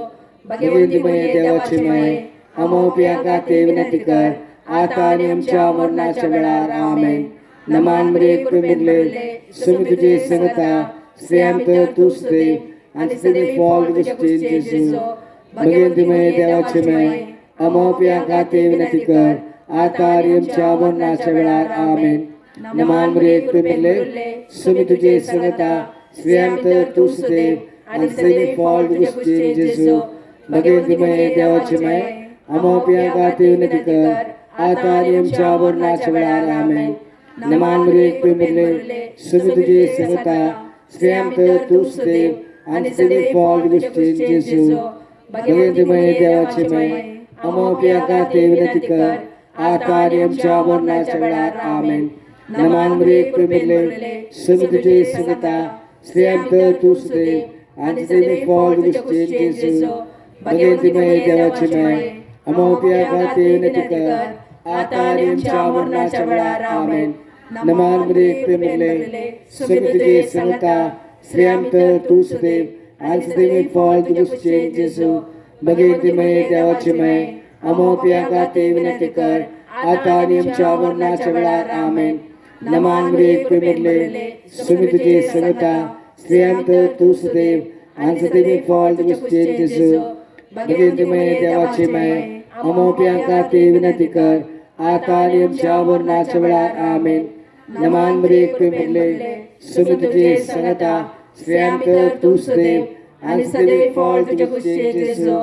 भगवंती माये देवाची माये अमोप्या खातीर विनंती कर आता आनी आमच्या मरणाच्या वेळार. आमेन. नमान मरिये कृपेन भरिल्ले, सुख तुजे संगता, स्त्रियां भितर तूं सदैव आनी सदैव फळ तुजें जेजू. भगवंती माये देवाची माये अमोप्या खातीर विनंती कर आता आनी आमच्या मरणाच्या वेळार. आमेन. नमान मरिये कृपेन भरिल्ले, सुख तुजे संगता, स्त्रियां भितर तूं सदैव आनी सदैव फळ तुजें जेजू. भगवंती माये देवाची माये अमोप्या खातीर विनंती कर आता आनी आमच्या मरणाच्या वेळार. आमेन. नमान मरिये कृपेन भरिल्ले, सुख तुजे संगता, स्त्रियां भितर तूं सदैव आनी सदैव फळ तुजें जेजू. भगवंती माये देवाची माये अमोप्या खातीर विनंती कर आता आनी आमच्या मरणाच्या वेळार. आमेन. नमान मरिये कृपेन भरिल्ले, सुख तुजे संगता, स्त्रियां भितर तूं सदैव आनी सदैव फळ तुजें जेजू. भगवंती माये देवाची माये अमोप्या खातीर विनंती कर आता आनी आमच्या मरणाच्या वेळार. आमेन. नमान मरिये कृपेन भरिल्ले, सुख तुजे संगता, स्त्रियां भितर तूं सदैव आनी सदैव फळ तुजें जेजू. भगवंती माये देवाची माये अमोप्या खातीर विनंती कर आता आनी आमच्या मरणाच्या वेळार. आमेन. नमान मरिये कृपेन भरिल्ले, सुख तुजे संगता, स्त्रियां भितर तूं सदैव आनी सदैव फळ तुजें जेजू. भगवंती माये देवाची माये अमोप्या खातीर विनंती कर आता आनी आमच्या मरणाच्या वेळार. आमेन. नमान मरिये कृपेन भरिल्ले, सुख तुजे संगता, स्त्रियां भितर तूं सदैव आनी सदैव फळ तुजें जेजू.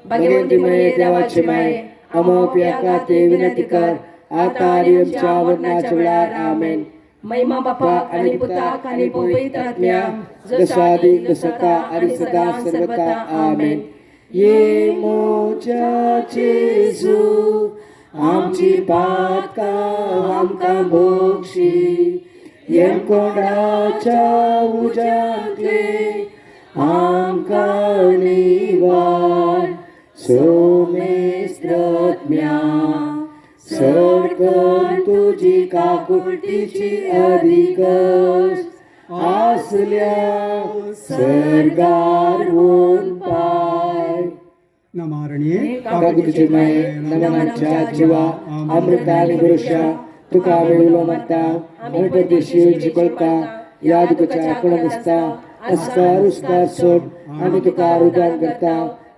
भाग्यवंती मरिये देवाची माये आम्हा पियाका विनंती कर आता आणि आमच्या मरणाच्या वेळार. आमेन. महिमा बापाक आणि पुताक आणि पवित्र आत्म्याक, जसो आदी तसो आता आणि सदा सर्वता. आमेन. ये मोजा जेजू आमची पातकां आमकां भोगशी, येमकोंडाच्या उज्यांतले आमकां निवार, सोमेस्त्रत्म्या सरकन तुजी काकुळटीची अधिकस आसल्या सर्गार वोन पाय. नमारणी काकुळटीची माये नमनाच्या जिवा अमृता आनी पुरुषा तुका आमी उलो मारता आमी परदेशी जिकळता या दुखाच्या कोणाक आसता अस्कार उस्कार सोड आमी तुका रुदान करता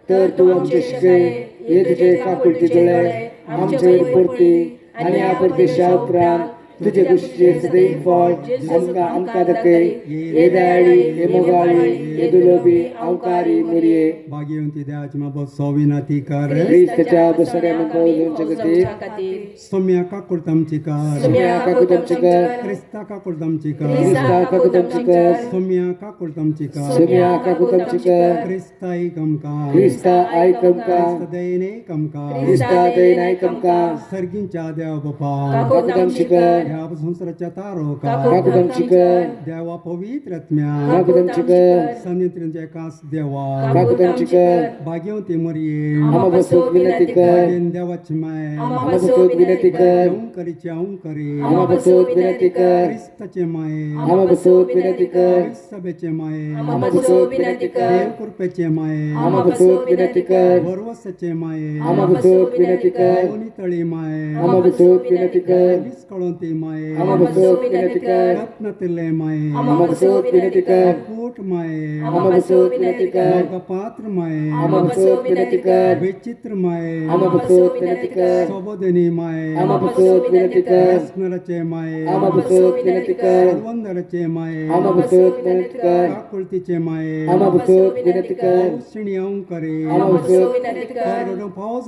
तर तूं आमचे शिकय हे तुजे काकुळटी दोळे आमचे वयर परती आनी ह्या परदेशा उपरांत तुजे कुशीचे सदैव फळ आमकां आमकां दाखय. हे दयाळी, हे मोगाळी, हे दुलोबी अवकारी मुरये. भाग्यवंती देवाची मा सोविनाती कर. क्रिस्ताच्या बसऱ्या पावसाच्या खातीर. सोम्या काकुळतमची कर. सोम्या काकुळतमची कर. क्रिस्ता काकुळतमची कर. क्रिस्ता काकुळतमची कर. सोम्या काकुळतमची कर. सोम्या काकुळतमची कर. क्रिस्ता आमकां. क्रिस्ता आयक आमकां. क्रिस्त दयेन आमकां. क्रिस्ता दयेन आयक आमकां. सर्गींच्या देव बापा काकुळतमची कर. ह्या संवसाराच्या तारोका काकुळतमची कर. देवा पवित्र आत्म्या काकुळतमची कर. संयंत्रिंच्या एकाच देवा काकुळतमची कर. भाग्यवंती मरिये आम्हा बसूक विनंती कर. देवाची माय आम्हा बसूक विनंती कर. अंकरीची अंकरी आम्हा बसूक विनंती कर. क्रिस्ताचे माये आम्हा बसूक विनंती कर. सभेचे माये आम्हा बसूक विनंती कर. देव कृपेचे माये आम्हा बसूक विनंती कर. भरवसाचे माये आम्हा बसूक विनंती कर. तळी माये आम्हा बसूक विनंती कर. विस्कळोंती माये आम्हा बसूक विनंती कर. रत्नतिल्ले माये आम्हा बसूक विनंती कर. कोट माये आम्हा बसूक विनंती कर. पात्र माये आम्हा बसूक विनंती कर. विचित्र माये आम्हा बसूक विनंती कर. सोबोधनी माये आम्हा बसूक विनंती कर. स्मराचे माये आम्हा बसूक विनंती कर. वंदराचे माये आम्हा बसूक विनंती कर. काकुळतीचे माये आम्हा बसूक विनंती कर. शिणी करे आम्हा बसूक विनंती कर. पावस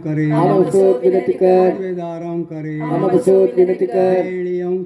करे आम्हा बसूक विनंती कर. वेदारां करे आम्हा बसूक विनंती कर.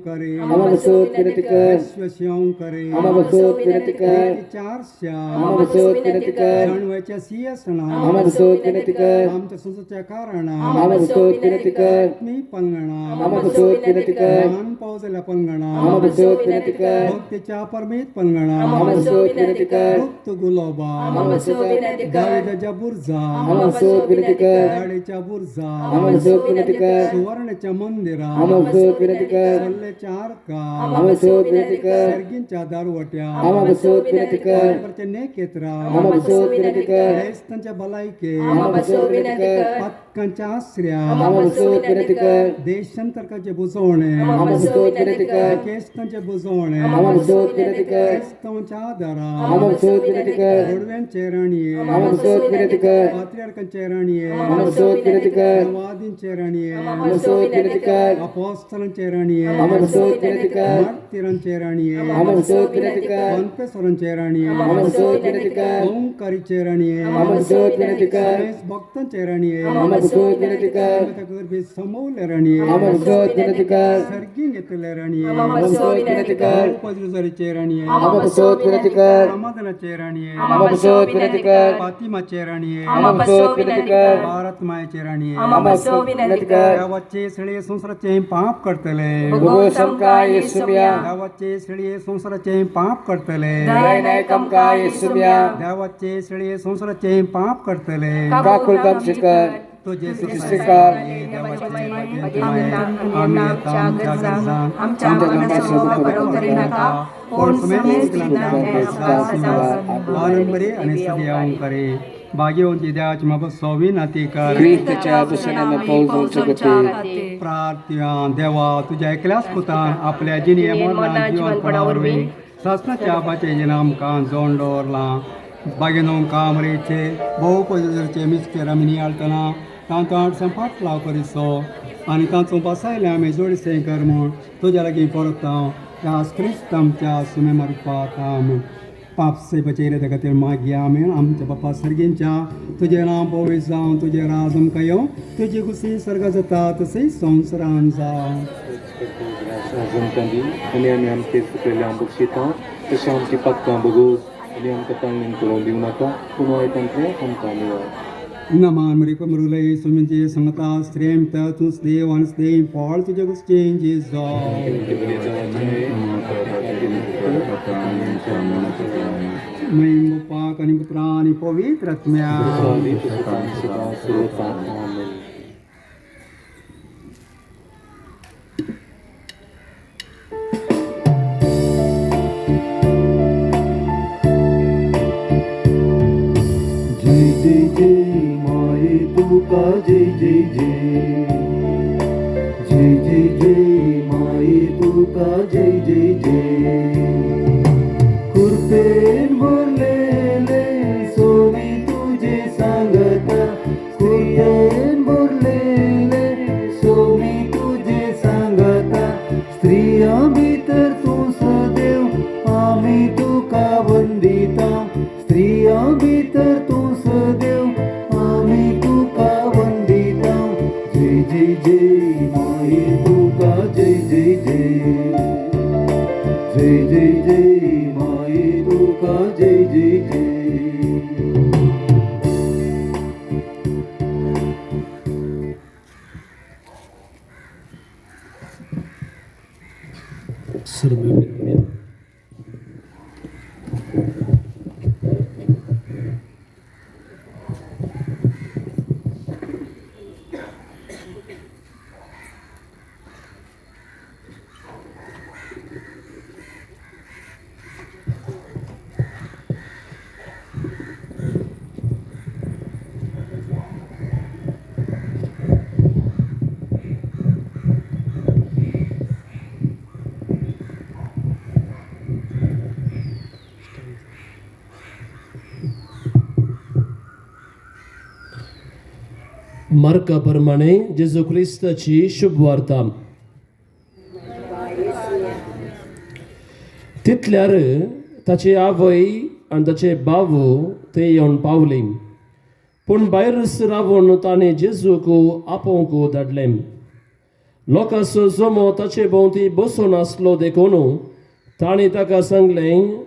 करे आम्हा बसूक विनंती कर. विश्वश्यां करे आम्हा बसूक विनंती कर. चारशा आम्हा बसूक विनंती कर. जाणवायच्या सिंहासना आम्हा बसूक विनंती कर. आमच्या संसाच्या कारणा आम्हा बसूक विनंती कर. मी पंगणा आम्हा बसूक विनंती कर. मान पावसाला पंगणा आम्हा बसूक विनंती कर. भक्तीच्या परमेत पंगणा आम्हा बसूक विनंती कर. गुप्त गुलाबा आम्हा बसूक विनंती कर. दाविदाच्या बुर्जा आम्हा बसूक विनंती कर. गाडीच्या बुर्जा आम्हा बसूक विनंती कर. सुवर्णाच्या मंदिरा आम्हा बसूक विनंती कर. सल्ल्याच्या आरका आम्हा बसूक विनंती कर. सर्गींच्या दारवट्या आम्हा बसूक विनंती कर. नेकेत्रा आम्हा बसूक विनंती कर. क्रायस्तांच्या भलायके आम्हा बसूक विनंती कर. पातकांच्या आसऱ्या आम्हा बसूक विनंती कर. देशांतर्काचे बुजवणे आम्हा बसूक विनंती कर. केस्तांचे बुजवणे आम्हा बसूक विनंती कर. क्रिस्तांच्या आधारा आम्हा बसूक विनंती कर. गोडव्यांचे राणये आम्हा बसूक विनंती कर. पात्रियार्कांचे राणये आम्हा बसूक विनंती कर. वादींचे राणये आम्हा बसूक विनंती कर. अपोस्तलांचे राणये आम्हा बसूक विनंती कर. मार्तीरांचे राणये आम्हा बसूक विनंती कर. कन्फेसरांचे राणये आम्हा बसूक विनंती कर. ओंकारीचे राणये आम्हा बसूक विनंती कर. भक्तांचे राणये आम्हा बसूक विनंती कर. गर्भी समवले राणये आम्हा बसूक विनंती कर. सर्गी घेतले राणये आम्हा बसूक विनंती कर. उपजुजारीचे राणये आम्हा बसूक विनंती कर. समाधानाचे राणये आम्हा बसूक विनंती कर. फातिमाचे राणये आम्हा बसूक विनंती कर. भारत मायेचे राणये आम्हा बसूक विनंती कर. देवाचे सळे संसाराचे पाप करतले भगवो समका येसुम्या. देवाचे सळे संसाराचे पाप करतले दयेन आयक आमकां येसुम्या. देवाचे सळे संसाराचे पाप करतले काकुळतमची कर. तुझे स्वीकार. आम्ही आता आमच्या गरजांक आमच्या मरणाचो करी नाका, पूण समेस्त आनंद आणि सदैव करे भाग्यवंती देवाची म्हाका सोवी नाती कर. क्रिस्ताच्या बसण्यानं पाऊस खातीर. प्रार्थना. देवा तुझ्या एकल्याच पुतान आपल्या जिणे मरणात जिवंतपणा वरवीं सासणाच्या आबाचे जिणें आमकां जोड दवरलां. बागेनो कामरेचे भोवपदरचे मिस्तेर आमी नियाळटना तांचो आडसां फाटलाव करिसो आनी तांचो बसायले आमी जोडसें कर म्हूण तुज्या लागीं परत हांव ह्या क्रिस्त आमच्या सुमे मारपात. आमेन. पाप से बचयले त्या खातीर मागया आमेन. आमच्या बापा सर्गींच्या तुजें नांव पवित्र जावं, तुजें राज आमकां येवं, तुजी खुशी सर्गा जाता तशी संवसारान जावं. आमकां दी आनी आमी आमचे चुकलेले बक्षिता तशें आमची पातकां बगोस आनी आमकां तांगेन करून दिवं नाका पूण वायटांतलें आमकां निवळ. नमान मरिको मरुलय सुमिंचे संगता स्त्रेम तूं स्नेह आनी स्नेह फळ तुजे कुस्चें जेजो. महिम बापाक आनी पुत्रा आनी पवित्र आत्म्या. जय जय जय माये तुका जय जय जय, जय जय जय माये तुका जय जय जय. कृपेन भरलेले सोमी तुझे सांगता, कृपेन भरलेले सोमी तुझे सांगता. स्त्रियां भितर तूं सदैव आमी तुका वंदिता, स्त्रियां भितर तूं सदैव आमी तुका वंदिता. जय जय जय माये तुका जय जय जय, जय जय जय माये तुका जय जय जय. मार्का प्रमाणे जेजू क्रिस्ताची शुभवार्ता. तितल्यार ताची आवय आनी ताचे बावू ते येवन पावली, पूण भायर रावन ताणें जेजूक आपोवंक धाडलें. लोकांचो जमो ताचे भोंवती बसून आसलो देखून ताणें ताका सांगलें,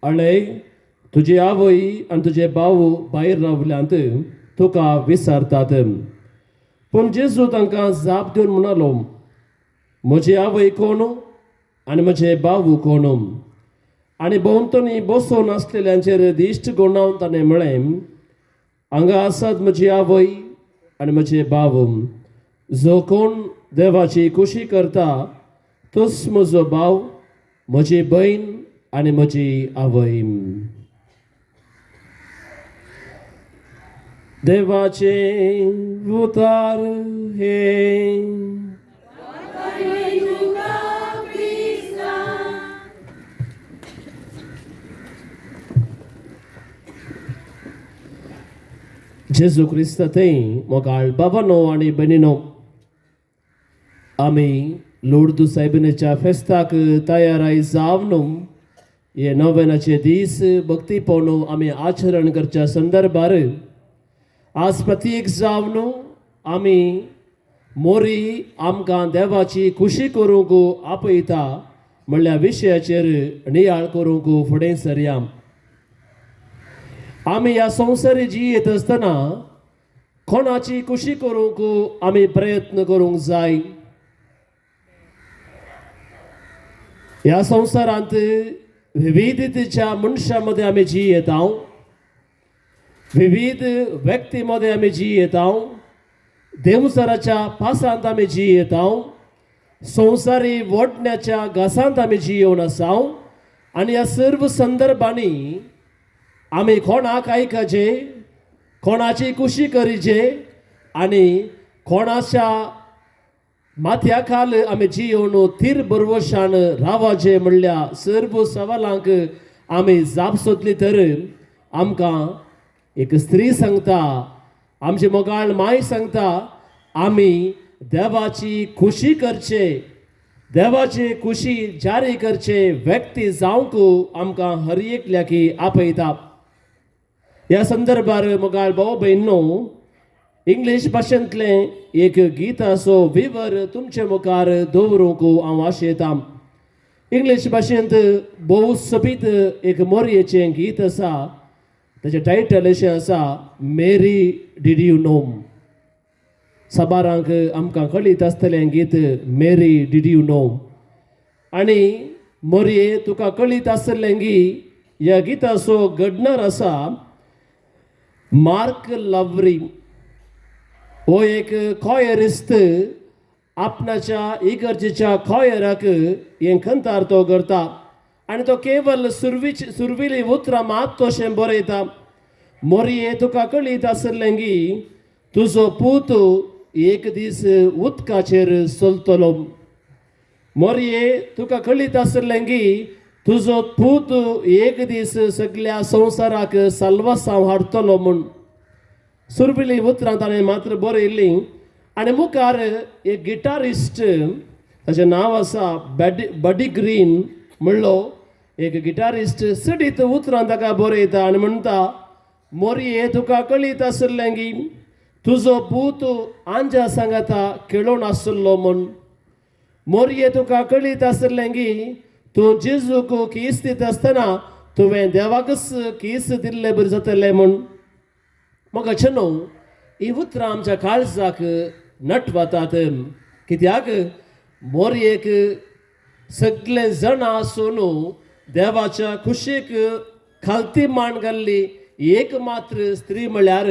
अळे तुजी आवय आनी तुजे भाव भायर रावल्यांत तुका विचारतात. पूण जेजू तांकां जाप दिवन म्हणालो, म्हजी आवय कोण आनी म्हजे भाव कोण? आनी भोंवतणी बसून आसलेल्यांचेर दिश्ट गोंडावन ताणें म्हळें, हांगा आसात म्हजी आवय आनी म्हजे भाव. जो कोण देवाची खुशी करता तोच म्हजो भाव, म्हजी भयण आनी म्हजी आवय. देवाचे उतार हे. जेजू क्रिस्त थंय मोगाळ बाबानो आनी भयणीनो, आमी लोर्दू सायबिणीच्या फेस्ताक तयाराय जावन हे नव्यानाचे दीस भक्तीपण आमी आचरण करच्या संदर्भार आज प्रत्येक जावन आमी मोरी आमकां देवाची खुशी करूंक आपयता म्हणल्या विशयाचेर नियाळ करूंक फुडें सरया. आमी ह्या संवसारी जियेत आसतना कोणाची खुशी करूंक आमी प्रयत्न करूंक जाय. ह्या संवसारांत विविधतेच्या मनशां मदें आमी जियेता, विविध व्यक्ती मदें आमी जियेता, देवसराच्या पासांत आमी जियेता, संवसारी वोडण्याच्या घासांत आमी जियेवन आसा. आनी ह्या सर्व संदर्भांनी आमी कोणाक आयकचे, कोणाची खुशी करीचे आनी कोणाच्या माथ्या खाल आमी जियोवन थीर बरवशान रावाचे म्हणल्या सर्व सवालांक आमी जाप सोदली तर आमकां एक स्त्री सांगता, आमची मोगाळ माय सांगता, आमी देवाची खुशी करचे, देवाची खुशी जारी करचे व्यक्ती जावंक आमकां हर एकल्याकी आपयता. ह्या संदर्भार मोगाळ भाव भयणो, इंग्लीश भाशेंतलें एक गीताचो विवर तुमचे मुखार दवरूंक हांव आशेतां. इंग्लीश भाशेंत भोव सोबीत एक मोरयेचें गीत आसा. ताचें टायटल अशें आसा, मेरी did you know. साबारांक आमकां कळीत आसतलें गीत मेरी did you know. आनी मोरये तुका कळीत आसलें गी ह्या गिताचो घडणार आसा मार्क लवरी. हो एक कॉयरिस्त आपणाच्या इगर्जेच्या कॉयराक हें खंतार तो करता आनी तो केवल सुरवीच सुरविली उतरां मात तशें बरयता, मोरये तुका कळीत आसलें गी तुजो पूत एक दीस उदकाचेर चलतलो. मोरये तुका कळीत आसलें गी तुजो पूत एक दीस सगल्या संवसाराक साल्वासांव हाडटलो म्हूण. सुरविली उतरां ताणें मात्र बरयल्लीं. आनी मुखार एक गिटारिस्ट, ताचें नांव आसा बॅडी बडी ग्रीन म्हणलो एक गिटारिस्ट, सडीत उतरां ताका बरयता आनी म्हणटा, मोरये तुका कळीत आसलें गी तुजो पूत आंजा सांगाता खेळोन आसलो म्हूण. मोरये तुका कळीत आसलें गी तूं जेजूक कीस दिता आसतना तुवें देवाकच कीस दिल्ले बरें जातलें म्हूण. म्हाका न्हू ही उतरां आमच्या काळजाक नटवतात, कित्याक मोरयेक सगळे जाणां आसून देवाच्या खुशीक खालती मान घाल्ली एक मात्र स्त्री म्हळ्यार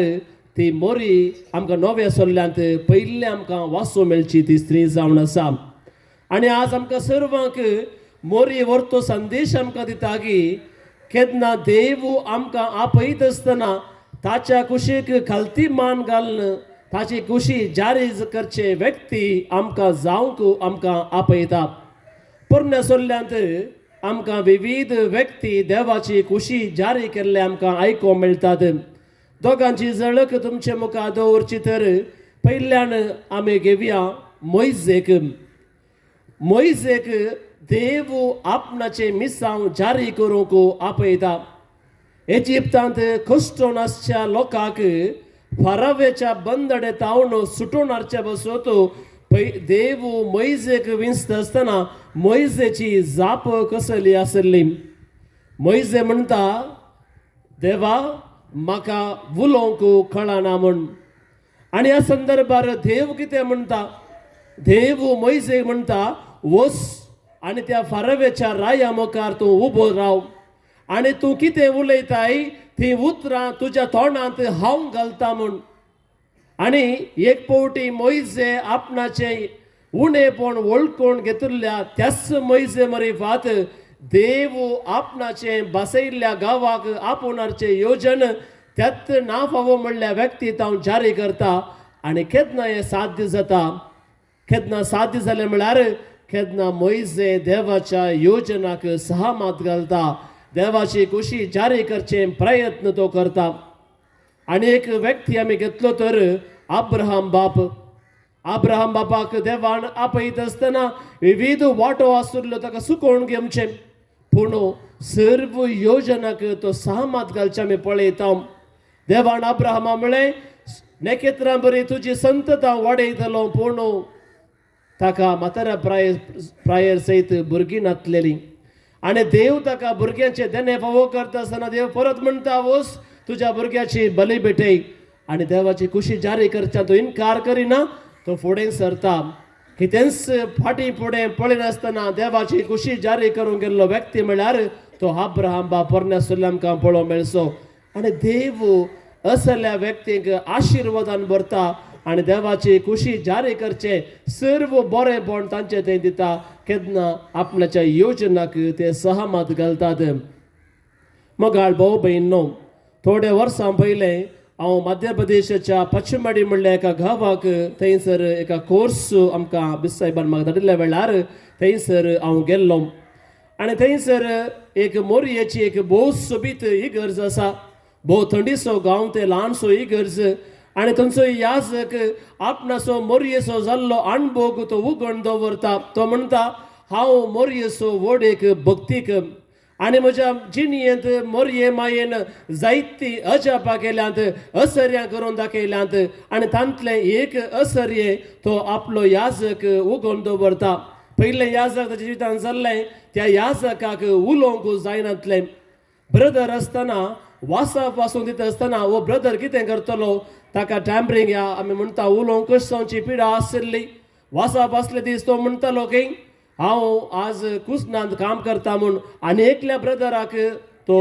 ती मोरी. आमकां नव्या सोल्ल्यांत पयलें आमकां वाचूं मेळची ती स्त्री जावन आसा. आनी आज आमकां सर्वांक मोरी व्हरतो संदेश आमकां दिता की केन्ना देव आमकां आपयत आसतना ताच्या कुशीक खालती मान घालून ताची खुशी जारी करचे व्यक्ती आमकां जावंक आमकां आपयता. पोरण्या सोल्ल्यांत आमकां विविध व्यक्ती देवाची खुशी जारी केल्ले आमकां आयकूंक मेळटात. दोगांची झळक तुमचे मुखार दवरची तर पयल्यान आमी घेवया मोयजेक. मोयजेक देव आपणाचें मिसांव जारी करूंक आपयता. इजिप्तांत कश्टोन आसच्या लोकांक फारावेच्या बंदडे तावन सुटून हाडचे बसत देव मोयजेक विंचता आसतना मोयजेची जाप कसली आसली? मोयजे म्हणटा, देवा म्हाका उलोवंक कळना म्हूण. आनी ह्या संदर्भार देव कितें म्हणटा? देव मोयजेक म्हणटा, वच आनी त्या फारावेच्या राया मुखार तूं उबो राव आनी तूं कितें उलयताय ती उतरां तुज्या तोंडांत हांव घालता म्हूण. आनी एक फावटी मोयजे आपणाचें उणेपण वळखून घेतिल्ल्या त्याच मोयजे मरिफात देव आपणाचें बसयल्ल्या गांवाक आपोवन हाडचें योजन त्याच ना फावो म्हणल्या व्यक्ती हांव जारी करता. आनी केन्ना हें साध्य जाता? केन्ना साध्य जालें म्हळ्यार केन्ना मोयजे देवाच्या योजनाक सहमत घालता, देवाची खुशी जारी करचे प्रयत्न तो करता. आनी एक व्यक्ती आमी घेतलो तर अब्राहम बाप. अब्राहम बापाक देवान आपयत आसतना विविध वांटो आशिल्लो ताका सुकोवन घेवचें, पूण सर्व योजनाक तो सहमत घालचें आमी पळयता. देवान अब्राहमा म्हळें, नखेत्रां बरी तुजी संतता वाडयतलो, पूण ताका म्हाताऱ्या प्रायर सयत भुरगीं नातलेलीं. आनी देव ताका भुरग्यांचे देणे फावो करता आसतना देव परत म्हणटा, वच तुज्या भुरग्याची बली भेटय. आनी देवाची खुशी जारी करच्या तो इनकार करिना, तो फुडें सरता. कितेंच फाटीं फुडें पळयनासतना देवाची खुशी जारी करूंक गेल्लो व्यक्ती म्हळ्यार तो अब्राहम बाप पोरण्या सुल्ल्या आमकां पळोवंक मेळचो. आनी देव असल्या व्यक्तींक आशिर्वादान भरता आनी देवाची खुशी जारी करचें सर्व बरेंपण तांचे थंय दिता. केन्ना आपणाच्या योजनाक ते सहमत घालतात. मोगाळ भाव भयणो, थोडे वर्सां पयलें हांव मध्य प्रदेशाच्या पचमडी म्हणल्या एका गांवाक थंयसर एका कोर्स आमकां बिस्सायबान म्हाका धाडिल्ल्या वेळार थंयसर हांव गेल्लो. आनी थंयसर एक मोरयेची एक भोव सोबीत इगर्ज आसा. भोव थंडीसो गांव ते ल्हानसो इगर्ज. आनी थंयचो याजक आपणाचो मोरयेचो जाल्लो अणभोग तो उगण दवरता. तो म्हणटा, हांव मोरयेचो व्हड एक भक्तीक आनी म्हज्या जिणयेंत मोरये मायेन जायती अजापां केल्यांत, असर्यां करून दाखयल्यांत आनी तांतलें एक असर्ये तो आपलो याजक उगोवन दवरता. पयलें याजक ताच्या जिवितान जाल्लें, त्या याजकाक उलोवंक जायनातलें. ब्रदर आसतना वासाप वासून दिता आसतना हो ब्रदर कितें करतलो, ताका टॅम्परींग ह्या आमी म्हणटा उलोवंक कशें जावची पिडा आशिल्ली. वासाप आसले दीस तो म्हणटालो की हांव आज कुसनांत काम करता म्हूण, आनी एकल्या ब्रदराक तो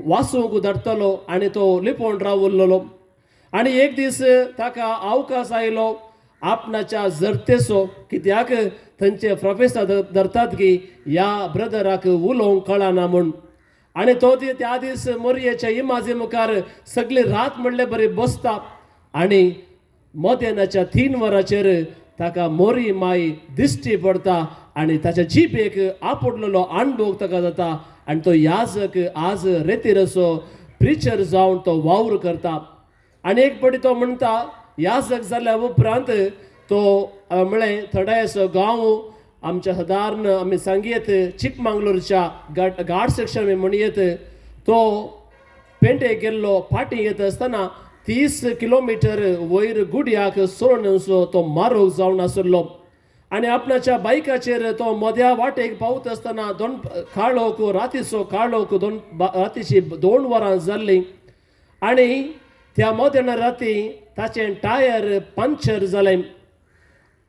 वासूंक धाडटलो आनी तो लिपोवन रावल्लो. आनी एक दीस ताका अवकाश आयलो आपणाच्या जरतेचो, कित्याक थंयचे प्रोफेसर धरतात की ह्या ब्रदराक उलोवंक कळना म्हूण. आनी तो त्या दीस मोरयेच्या इमाजी मुखार सगळी रात म्हणले बरी बसता आनी मध्यानाच्या 3 वरांचेर ताका मोरी माई दिश्टी पडता आनी ताच्या जिबेक आपडलेलो अणभव ताका जाता आनी तो याजक आज रेतीर असो प्रिचर जावन तो वावर करता. आनी एक पटी तो म्हणटा याजक जाल्या उपरांत तो म्हळें थोडेसो गांव आमच्या सादारण आमी सांगयेत चिकमांगलोरच्या घाट सेक्शन आमी म्हणयेत, तो पेंटे गेल्लो फाटीं येता आसतना 30 किलोमिटर वयर गुडयाक सोडून तो मारोग जावन आशिल्लो. आनी आपणाच्या बायकाचेर तो मद्या वाटेक पावत आसतना दोन काळोख रातीचो काळोख दोन रातीची 2 वरां जाल्लीं आनी त्या मध्यान राती ताचें टायर पंक्चर जालें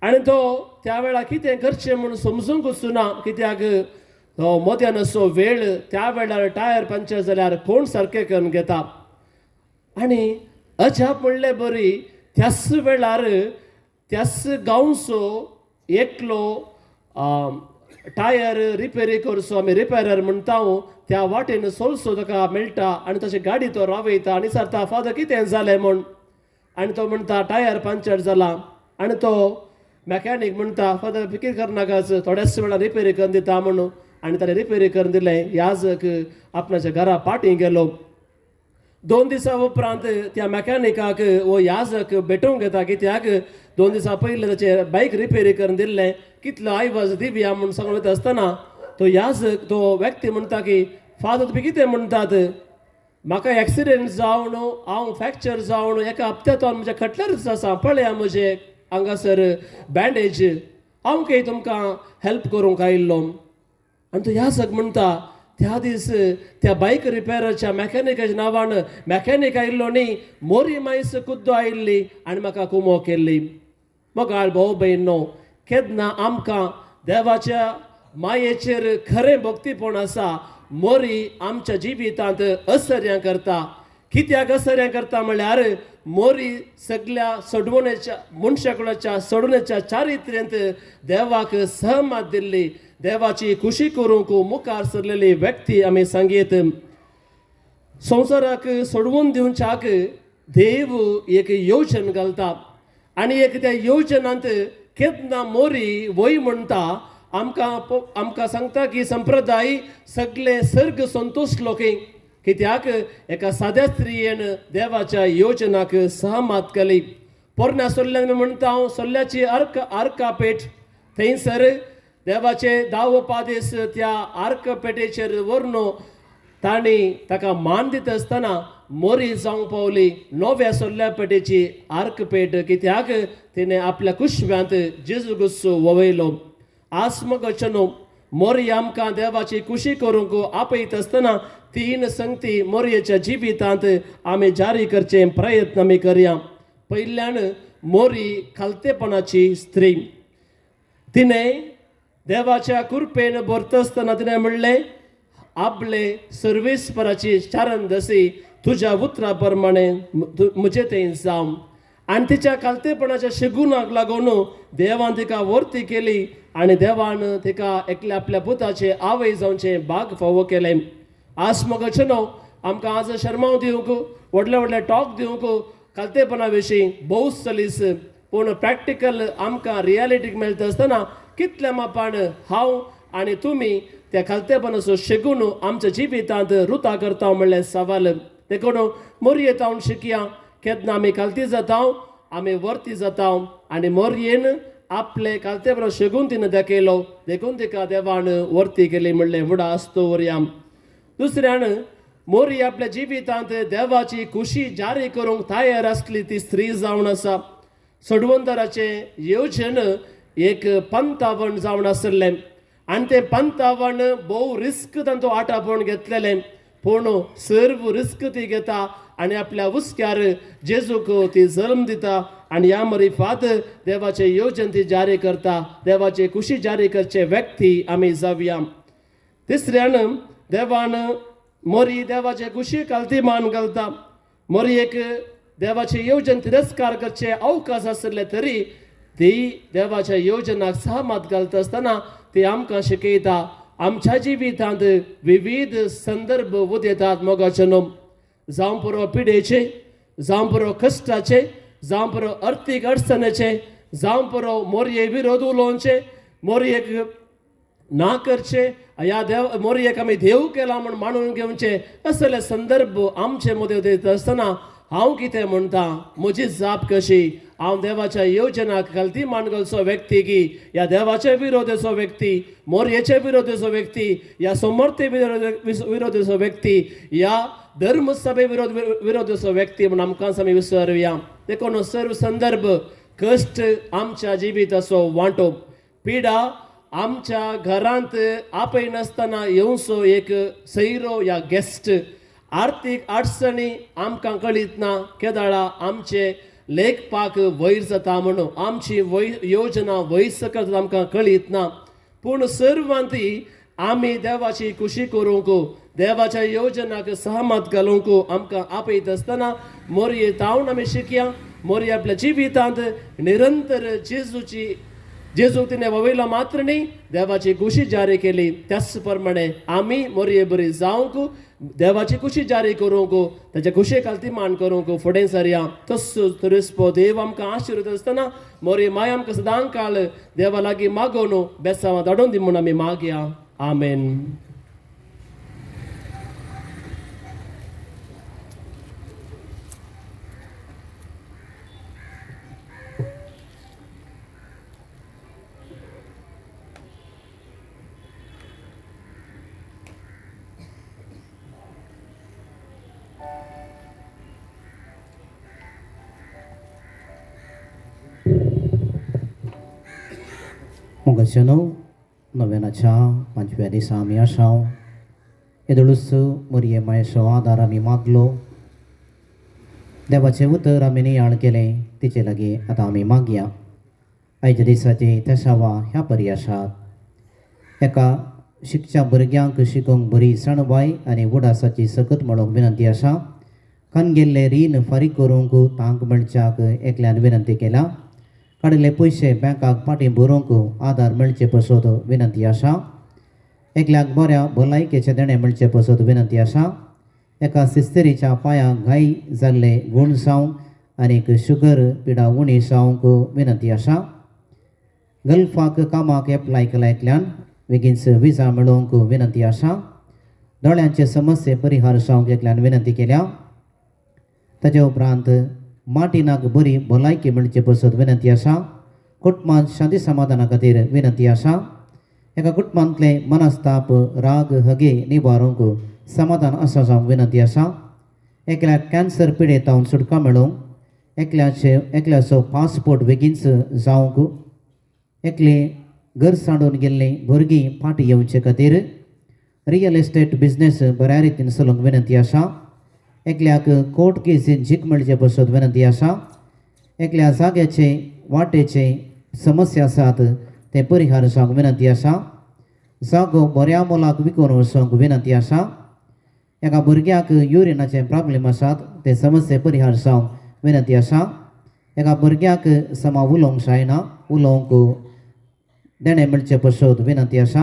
आनी तो त्या वेळार कितें करचें म्हूण समजूंक ना, कित्याक तो मध्यानाचो वेळ त्या वेळार टायर पंक्चर जाल्यार कोण सारकें करून घेता. आनी अजाप म्हणले बरी त्याच वेळार त्याच गांवचो एकलो टायर रिपेरी करचो आमी रिपेरर म्हणटा त्या वाटेन सोलसो ताका मेळटा आनी तशें गाडी तो रावयता आनी विचारता फादर कितें जालें म्हूण, आनी तो म्हणटा टायर पंक्चर जाला. आनी तो मॅकॅनीक म्हणटा फादर फिकीर करनाकाच, थोड्याच वेळार रिपेरी करून दिता म्हणून. आनी ताणें रिपेरी करून दिलें. याजक आपणाच्या घरा पाटी गेलो. 2 दिसां उपरांत त्या मॅकॅनिकाक हो याजक भेटोवंक येता, कित्याक 2 दिसां पयलीं ताचें बायक रिपेरी करून दिल्लें, कितलो आयवज दिवया म्हूण सांगून वयता आसतना तो याजक तो व्यक्ती म्हणटा की फादर तुमी कितें म्हणटात, म्हाका एक्सिडेंट जावन हांव फ्रॅक्चर जावन एका हप्त्यांत म्हज्या खटल्यारच आसा, पळया म्हजें हांगासर बँडेज, हांव काही तुमकां हेल्प करूंक आयिल्लो. आनी तो याजक म्हणटा त्या दीस त्या बायक रिपेराच्या मॅकॅनिकाच्या नांवान मॅकॅनीक आयिल्लो न्ही, मोरी मायस कुद्दो आयिल्ली आनी म्हाका कुमो केल्ली. मोगाळ भाव भयणो, केन्ना आमकां देवाच्या मायेचेर खरें भक्तीपण आसा, मोरी आमच्या जिवितांत असर्यां करता. कित्याक असर्यां करता म्हळ्यार मोरी सगल्या सोडवण्याच्या मनशाकुळाच्या सोडवण्याच्या चारित्र्यांत देवाक सहमत दिल्ली, देवाची खुशी करूंक मुखार सरलेली व्यक्ती आमी सांगयत. संवसाराक सोडवून दिवच्याक देव एक योजन घालता आनी एक त्या योजनांत केन्ना मोरी वय म्हणटा आमकां आमकां सांगता की संप्रदाय सगळे सर्ग संतोष लोक, कित्याक एका साद्या स्त्रियेन देवाच्या योजनाक सहमत केली. पोरण्या सोल्ल्यान म्हणटा हांव सोल्ल्याची अर्क आर्कापेट थंयसर देवाचे दावो पादेस त्या आर्कपेटेचेर व्हरून तांणी ताका मान दिता आसतना मोरी जावंक पावली नव्या सोल्ल्या पेटेची आर्कपेट, कित्याक तिणें आपल्या कुशव्यांत जेजू गुस्सो ववयलो. आज मगो न्हू मोरी आमकां देवाची खुशी करूंक आपयत आसतना 3 संगती मोरयेच्या जिवितांत आमी जारी करचे प्रयत्न आमी करया. पयल्यान मोरी खालतेपणाची स्त्री, तिणें देवाच्या कृपेन भरता आसतना तिणें म्हणलें आपले सर्वेस्पराची चारंदसी तुज्या उतरा प्रमाणे म्हजे थंय जावं. आनी तिच्या खालतेपणाच्या शेगुणाक लागून देवान तिका वर्ती केली आनी देवान तिका एकल्या आपल्या पुताचे आवय जावचें भाग फावो केलें. आज मगो न्हू आमकां आज शर्मांव दिवंक व्हडले व्हडले टॉक दिवंक खालतेपणा विशीं भोव सलीस, पूण प्रॅक्टिकल आमकां रियलिटीक मेळटा आसतना कितल्या मापान हांव आनी तुमी त्या खालतेपणाचो शेगून आमच्या जिवितांत रुता करता म्हणलें सवाल. देखून मोरयेत हांव शिकया, केन्ना आमी खालती जाता आमी वर्ती जाता आनी मोरयेन आपले कालते बरो शेगून तिणें दाखयलो देखून तिका देवान वर्ती केली म्हणलें उडास दवरया. दुसऱ्यान मोरी आपल्या जिवितांत देवाची खुशी जारी करूंक तयार आसली ती स्त्री जावन आसा. सोडवंतराचें येवजण एक पंतावण जावन आशिल्लें आनी तें पंतावण भोव रिस्क तांचो आटापण घेतलेलें, पूण सर्व रिस्क ती घेता आनी आपल्या हुस्क्यार जेजूक ती जल्म दिता आनी ह्या मरिफात देवाचें येवजण ती जारी करता. देवाची खुशी जारी करचे व्यक्ती आमी जावया. तिसऱ्यान देवान मोरी देवाचे खुशी खालती मान घालता. मोरी एक देवाचे येवजण तिरस्कार करचे अवकाश आशिल्ले तरी ती देवाच्या योजनाक सहमत घालता आसतना ती आमकां शिकयता. आमच्या जिवितांत विविध संदर्भ उदेतात मोगाचे न्हू, जावं पुरो पिडेचे, जावं पुरो कश्टाचे, जावं पुरो अर्थीक अडचणेचे, जावं पुरो मोरये विरोध उलोवचे, मोरयेक ना करचे, ह्या देव मोरयेक आमी देव केला म्हूण मानून घेवचे, असले संदर्भ आमचे मदें उदेता आसतना हांव कितें म्हणटा, म्हजी जाप कशी? हांव देवाच्या योजनाक गलती मान घालचो व्यक्ती की ह्या देवाचे विरोधेचो व्यक्ती, मोरयेचे विरोधेचो व्यक्ती, ह्या समर्थे विरोधेचो व्यक्ती, ह्या धर्मसभे विरोधेचो व्यक्ती म्हूण आमकां आमी विसरुया. देखून सर्व संदर्भ कश्ट आमच्या जिविताचो वांटो, पिडा आमच्या घरांत आपयनासतना येवचो एक सैरो या गेस्ट, आर्थीक अडचणी आमकां कळीत ना केदाळा आमचे लेखपाक वयर जाता म्हणून आमची योजना वयर सकत आमकां कळीत ना, पूण सर्वांती आमी देवाची खुशी करूंक, देवाच्या योजनाक सहमत घालूंक आमकां आपयत आसतना मोरये तावन आमी शिकया. मोरये आपल्या जिवितांत निरंतर जेजूची जेजू तिणें वयलो मात्र न्ही देवाची खुशी जारी केली. त्याच प्रमाणे आमी मोरये बरी जावंक, देवाची खुशी जारी करूंक, ताच्या खुशे खालती मान करूंक फुडें सरया. तसो तुरिस्पो देव आमकां आशिर्वाद आसतना मोरये माय आमकां सदां काळ देवा लागीं मागोवन बेसांवां धाडून दी म्हूण आमी मागया. आमेन. मोगाचेनो नव्यानाच्या 5व्या दिसा आमी आसाव. येदोळूच मोरये मायेचो आदार आमी मागलो, देवाचें उतर आमी नियाळ केलें, तिचे लागीं आतां आमी मागया. आयच्या दिसाची तेसावा ह्या परी आसात. एका शिकच्या भुरग्यांक शिकोवंक बरी सणबाय आनी उडासाची सकत मेळोवंक विनंती आसा. कान गेल्ले रीण फारीक करूंक तांक मेळच्याक एकल्यान विनंती केल्या. काडिल्ले पयशे बँकाक फाटीं भरूंक आदार मेळचे पसत विनंती आसा. एकल्याक बऱ्या भलायकेचें देणें मेळचे पसत विनंती आसा. एका सिस्तेरीच्या पांयांक घाय जाल्ले गूण जावंक आनीक शुगर पिडा उणी जावंक विनंती आसा. गल्फाक कामाक एप्लाय केला एकल्यान बेगीनच विजा मेळोवंक विनंती आसा. दोळ्यांचे समस्ये परिहार जावंक एकल्यान विनंती केल्या. ताचे उपरांत मार्टिनाक बरी भलायकी मेळचे पसत विनंती आसा. कुटुंबांत शांती समाधाना खातीर विनंती आसा. एका कुटुंबांतले मनस्ताप राग हगे निवारूंक समाधान आसा जावंक विनंती आसा. एकल्याक कॅन्सर पिडेतावन सुटका मेळोवंक, एकल्याचो पासपोर्ट बेगीनच जावंक, एकले घर सांडून गेल्लीं भुरगीं फाटीं येवचे खातीर, रियल इस्टेट बिजनेस बऱ्या रितीन चलोवंक विनंती आसा. एकल्याक कोर्ट केसीन जीक मेळचे पसत विनंती आसा. एकल्या जाग्याचे वाटेचे समस्या आसात ते परिहार जावंक विनंती आसा. जागो बऱ्या मोलाक विकून वचूंक विनंती आसा. एका भुरग्याक युरिनाचे प्रॉब्लेम आसात ते समस्ये परिहार जावंक विनंती आसा. एका भुरग्याक समा उलोवंक जायना, उलोवंक देणें मेळचे पसत विनंती आसा.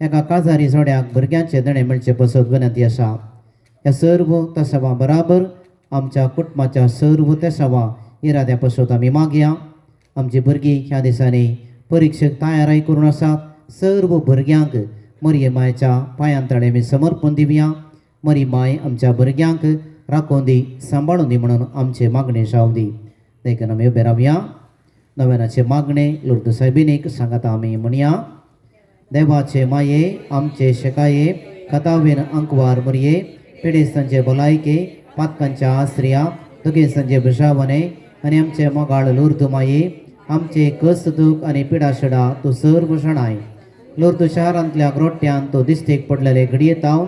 एका काजारी जोड्याक भुरग्यांचे देणें मेळचे पसत विनंती आसा. ह्या सर्व तेसांवा बराबर आमच्या कुटुंबाच्या सर्व तेसांवा इराद्या पसत आमी मागया. आमची भुरगीं ह्या दिसांनी परिक्षेक तयाराय करून आसात. सर्व भुरग्यांक मरये मायच्या पांयां तळे आमी समर्पण दिवया. मरी माय आमच्या भुरग्यांक राखून दी, सांबाळून दी म्हणून आमचे मागणें जावं दी. देखून आमी उबे रावया. नव्यानाचे मागणे लुर्द सायबिनीक सांगाता आमी म्हणया. देवाचे माये आमचे शेकाये कथावेन अंकवार मुरये पिडेस्तांचे भलायके पातकांच्या आश्रिया दुगेसांचे भुशावने आनी आमचे मोगाळ लुर्द माये आमचे कस दूख आनी पिडाशडा तूं सर्व शणाय. लुर्द शारांतल्या ग्रोट्यान तूं दिस्टेक पडलेले घडये तावन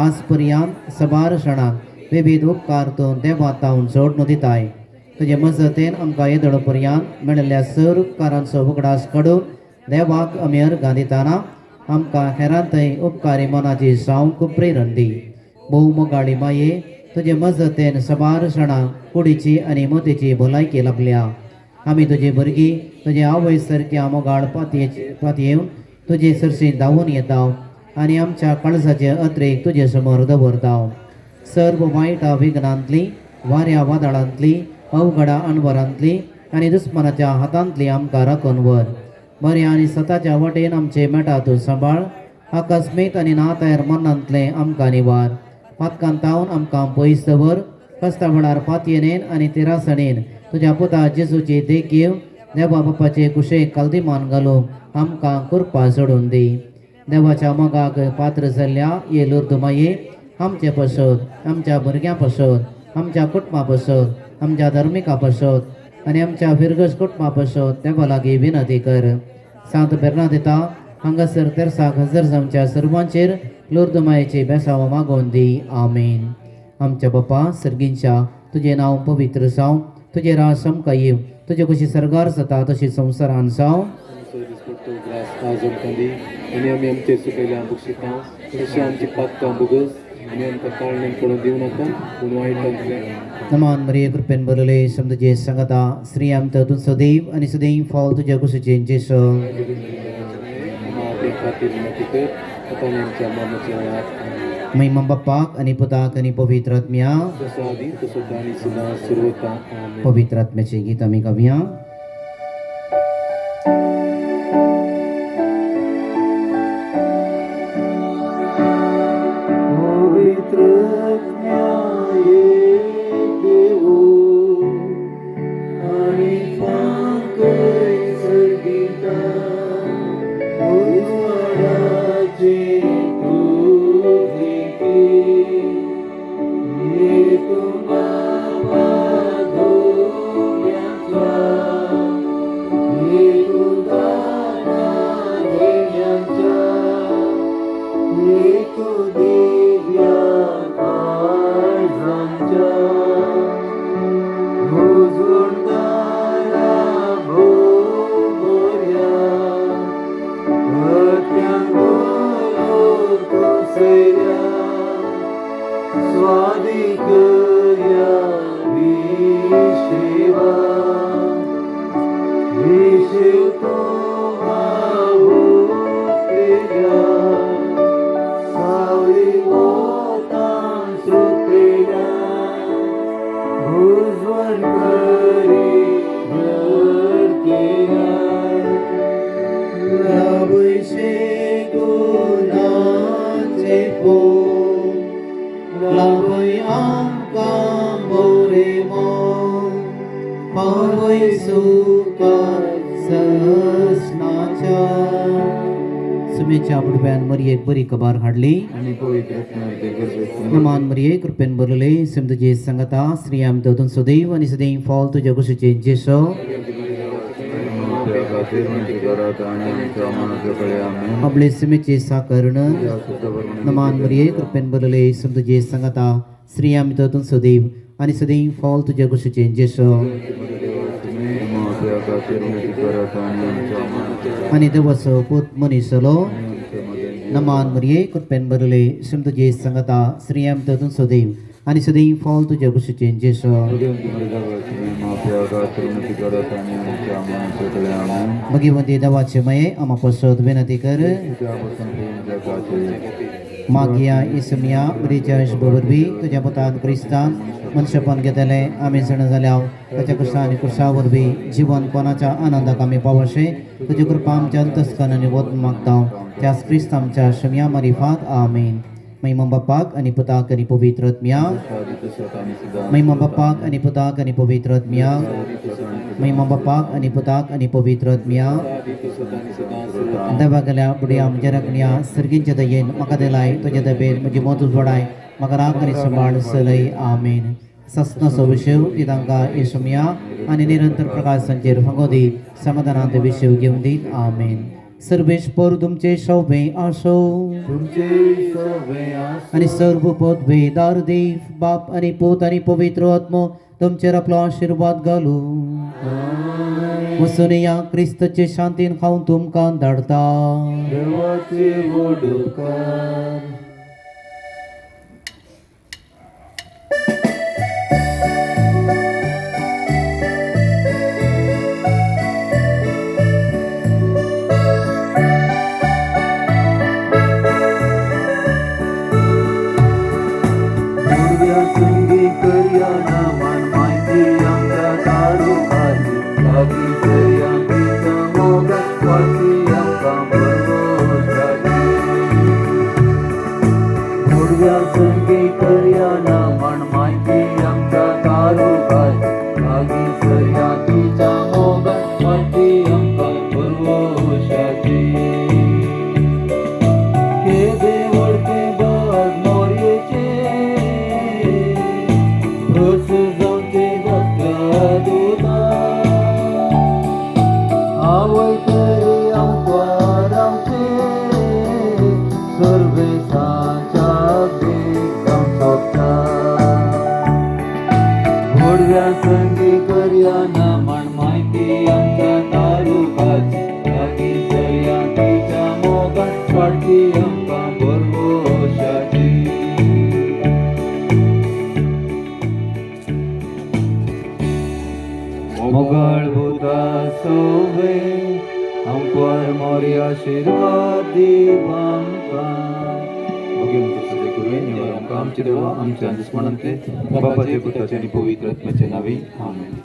आज पर्यंत सबार शणाक विविध उपकार तूं देवा तावन जोडून दिताय. तुजे मजतीन आमकां येदोळ पर्यंत मेळिल्ल्या सर उपकारांचो उगडास काडून देवाक आमी अर्गां दितना आमकां हेरांतय उपकारी मनाची जावंक प्रेरण दी. भोव मोगाळी माये तुजे मजतीन सबार शणाक कुडीची आनी मोतीची भलायकी लाभल्या. आमी तुजी भुरगीं तुजे आवय सारक्या मोगाळ पातयेवन तुजे सरशी धांवून येता आनी आमच्या काळजाचे अत्रेक तुजे समोर दवरता. सर्व वायटा विघ्नांतली वाऱ्या वादळांतली अवघडा अणवरांतली आनी दुस्मानाच्या हातांतली आमकां राखून व्हर. बऱ्या आनी सताच्या वाटेन आमचे मेटा तूं सांबाळ. आकस्मीत आनी ना तयार मरणांतलें आमकां निवार. पातकान तावन आमकां पयस दवर. कस्ता वेळार पातयेनेन आनी तिरासणेन तुज्या पुता जेजूची देख घेवन देवा बापाचे कुशेक कालदिमान घालून आमकां कृपा सोडून दी. देवाच्या मोगाक पात्र जाल्ल्या ये लुर्द माये आमचे पसत आमच्या भुरग्यां पसत आमच्या कुटुंबा पसत आमच्या धर्मिका पसत आनी आमच्या फिरगज कुटुंबा पसत देवा लागीं विनंती कर. सांत बेर्नादिता हांगासर तेरसाक हजर जावच्या सर्वांचेर लुर्द मायेची बेसाव मागोवन दी. आमेन. आमच्या बापा सर्गींच्या तुजें नांव पवित्र जावं, तुजें राज आमकां येवं, तुजे कशी सर्गार जाता तशी संवसारान जावं. ग्रास आज आमकां दी आनी आमी आमचे चुकयल्या बक्षिता तशें आमची पातकां भोगस आनी आमकां ताळणेन पडून दिवं नाका पूण वायटांतलें. नमान मरिये कृपेन बरले समजुजे सांगता श्री आमचं तूं सदैव आनी सदैव फावल तुज्या कुशीचें जेसो. आमी खातीर विनंती कर आतां आनी आमच्या मरणाच्या वेळार. आमेन. महिमा बाप्पाक आनी पुताक आनी पवित्र आत्म्या. जसो आदी तसो आनी सदां सर्वता. आमेन. पवित्र आत्म्याचें गीत आमी गावया. सुमेच्या बुडब्यान मरियेक बरी खबर हाडली. नमान मरिये कृपेन भरले समजुजे संगता श्री आमचो तूं सदैव आनी सदैव फावल तुज्या कुशीचें जेसो. आपले सुमेची साकरण. नमान मरिये कृपेन भरले समजुजे संगता श्री आमचो तूं सदैव आनी सदैव फावल तुज्या कुशीचें जेसो. आनी देवाचो पूत मनीस जालो. नमान मरिये कृपेन भरले समजुजे संगता श्री आमचो तूं सदैव आनी सदैव फावल तुज्या कुशीचें जेसो. भगवंती देवाचे मये आमा पसत विनंती कर. मागिया इसमिया मरीच्या वरवीं तुज्या पुतान क्रिस्तान मनशेपण घेतले आमी जाणा जाल्या ताच्या कुसा आनी कुसा वरवीं जिवनपणाच्या आनंदाक आमी पावशे तुजी कृपा आमच्या अंतस्करणांनी वत मागता त्याच क्रिस्त आमच्या शमया मारिफात. आमेन. महिमा बापाक आनी पुताक आनी पवित्र आत्म्याक. महिमा बापाक आनी पुताक आनी पवित्र आत्म्याक. महिमा बापाक आनी पुताक आनी पवित्र आत्म्याक. देवा गेल्या बुडया म्हज्या राखण्या सर्गींच्या दयेन म्हाका दिलाय तुज्या दबेन म्हजी मोत उजवाडाय म्हाका राख आनी सांबाळ सलय. आमेन. सस्नाचो विशय ती तांकां येशुमया आनी निरंतर प्रकाशांचेर फांगो दी समाधानांत विशय घेवन दी. आमेन. सर्वेश पर तुमचे शोभे आसो आनी सर्व पदवेदार देव बाप आनी पूत आनी पवित्र आत्मो तुमचेर आपलो आशिर्वाद घालू. वचून या क्रिस्तचे शांतीन खावन तुमकां धाडता. देवाचे वडकार. संगी करया नमन माहिती आमच्या तारुकाची लागीं सरया तिच्या मोगान वाडटी आमकां भरवशाची. मोडव्या संगी करया नमन माहिती आमच्या तारुकाची लागीं सरया तिच्या मोगान वाडटी आमकां भरवशाची. केदे व्हडते बाग मोरयेचे रस जावचे जात्या दुदा आवय तरी आमकां रावचे सर्वेसांच्या बेग जावंक सोदता. व्हडव्या संगी करया नमन माहिती आमच्या तारुकाची लागीं सरया तिच्या मोगान वाडटी आमकां भरवशाची. मोगाळ भुता सोवे आमकां मोरी आशिर्वाद दी आमकां. आमकां आमचे देवा आमच्या दुस्मनांतले बापाचे पुताचे आनी पवित्र आत्म्याचे नांवी. आमेन.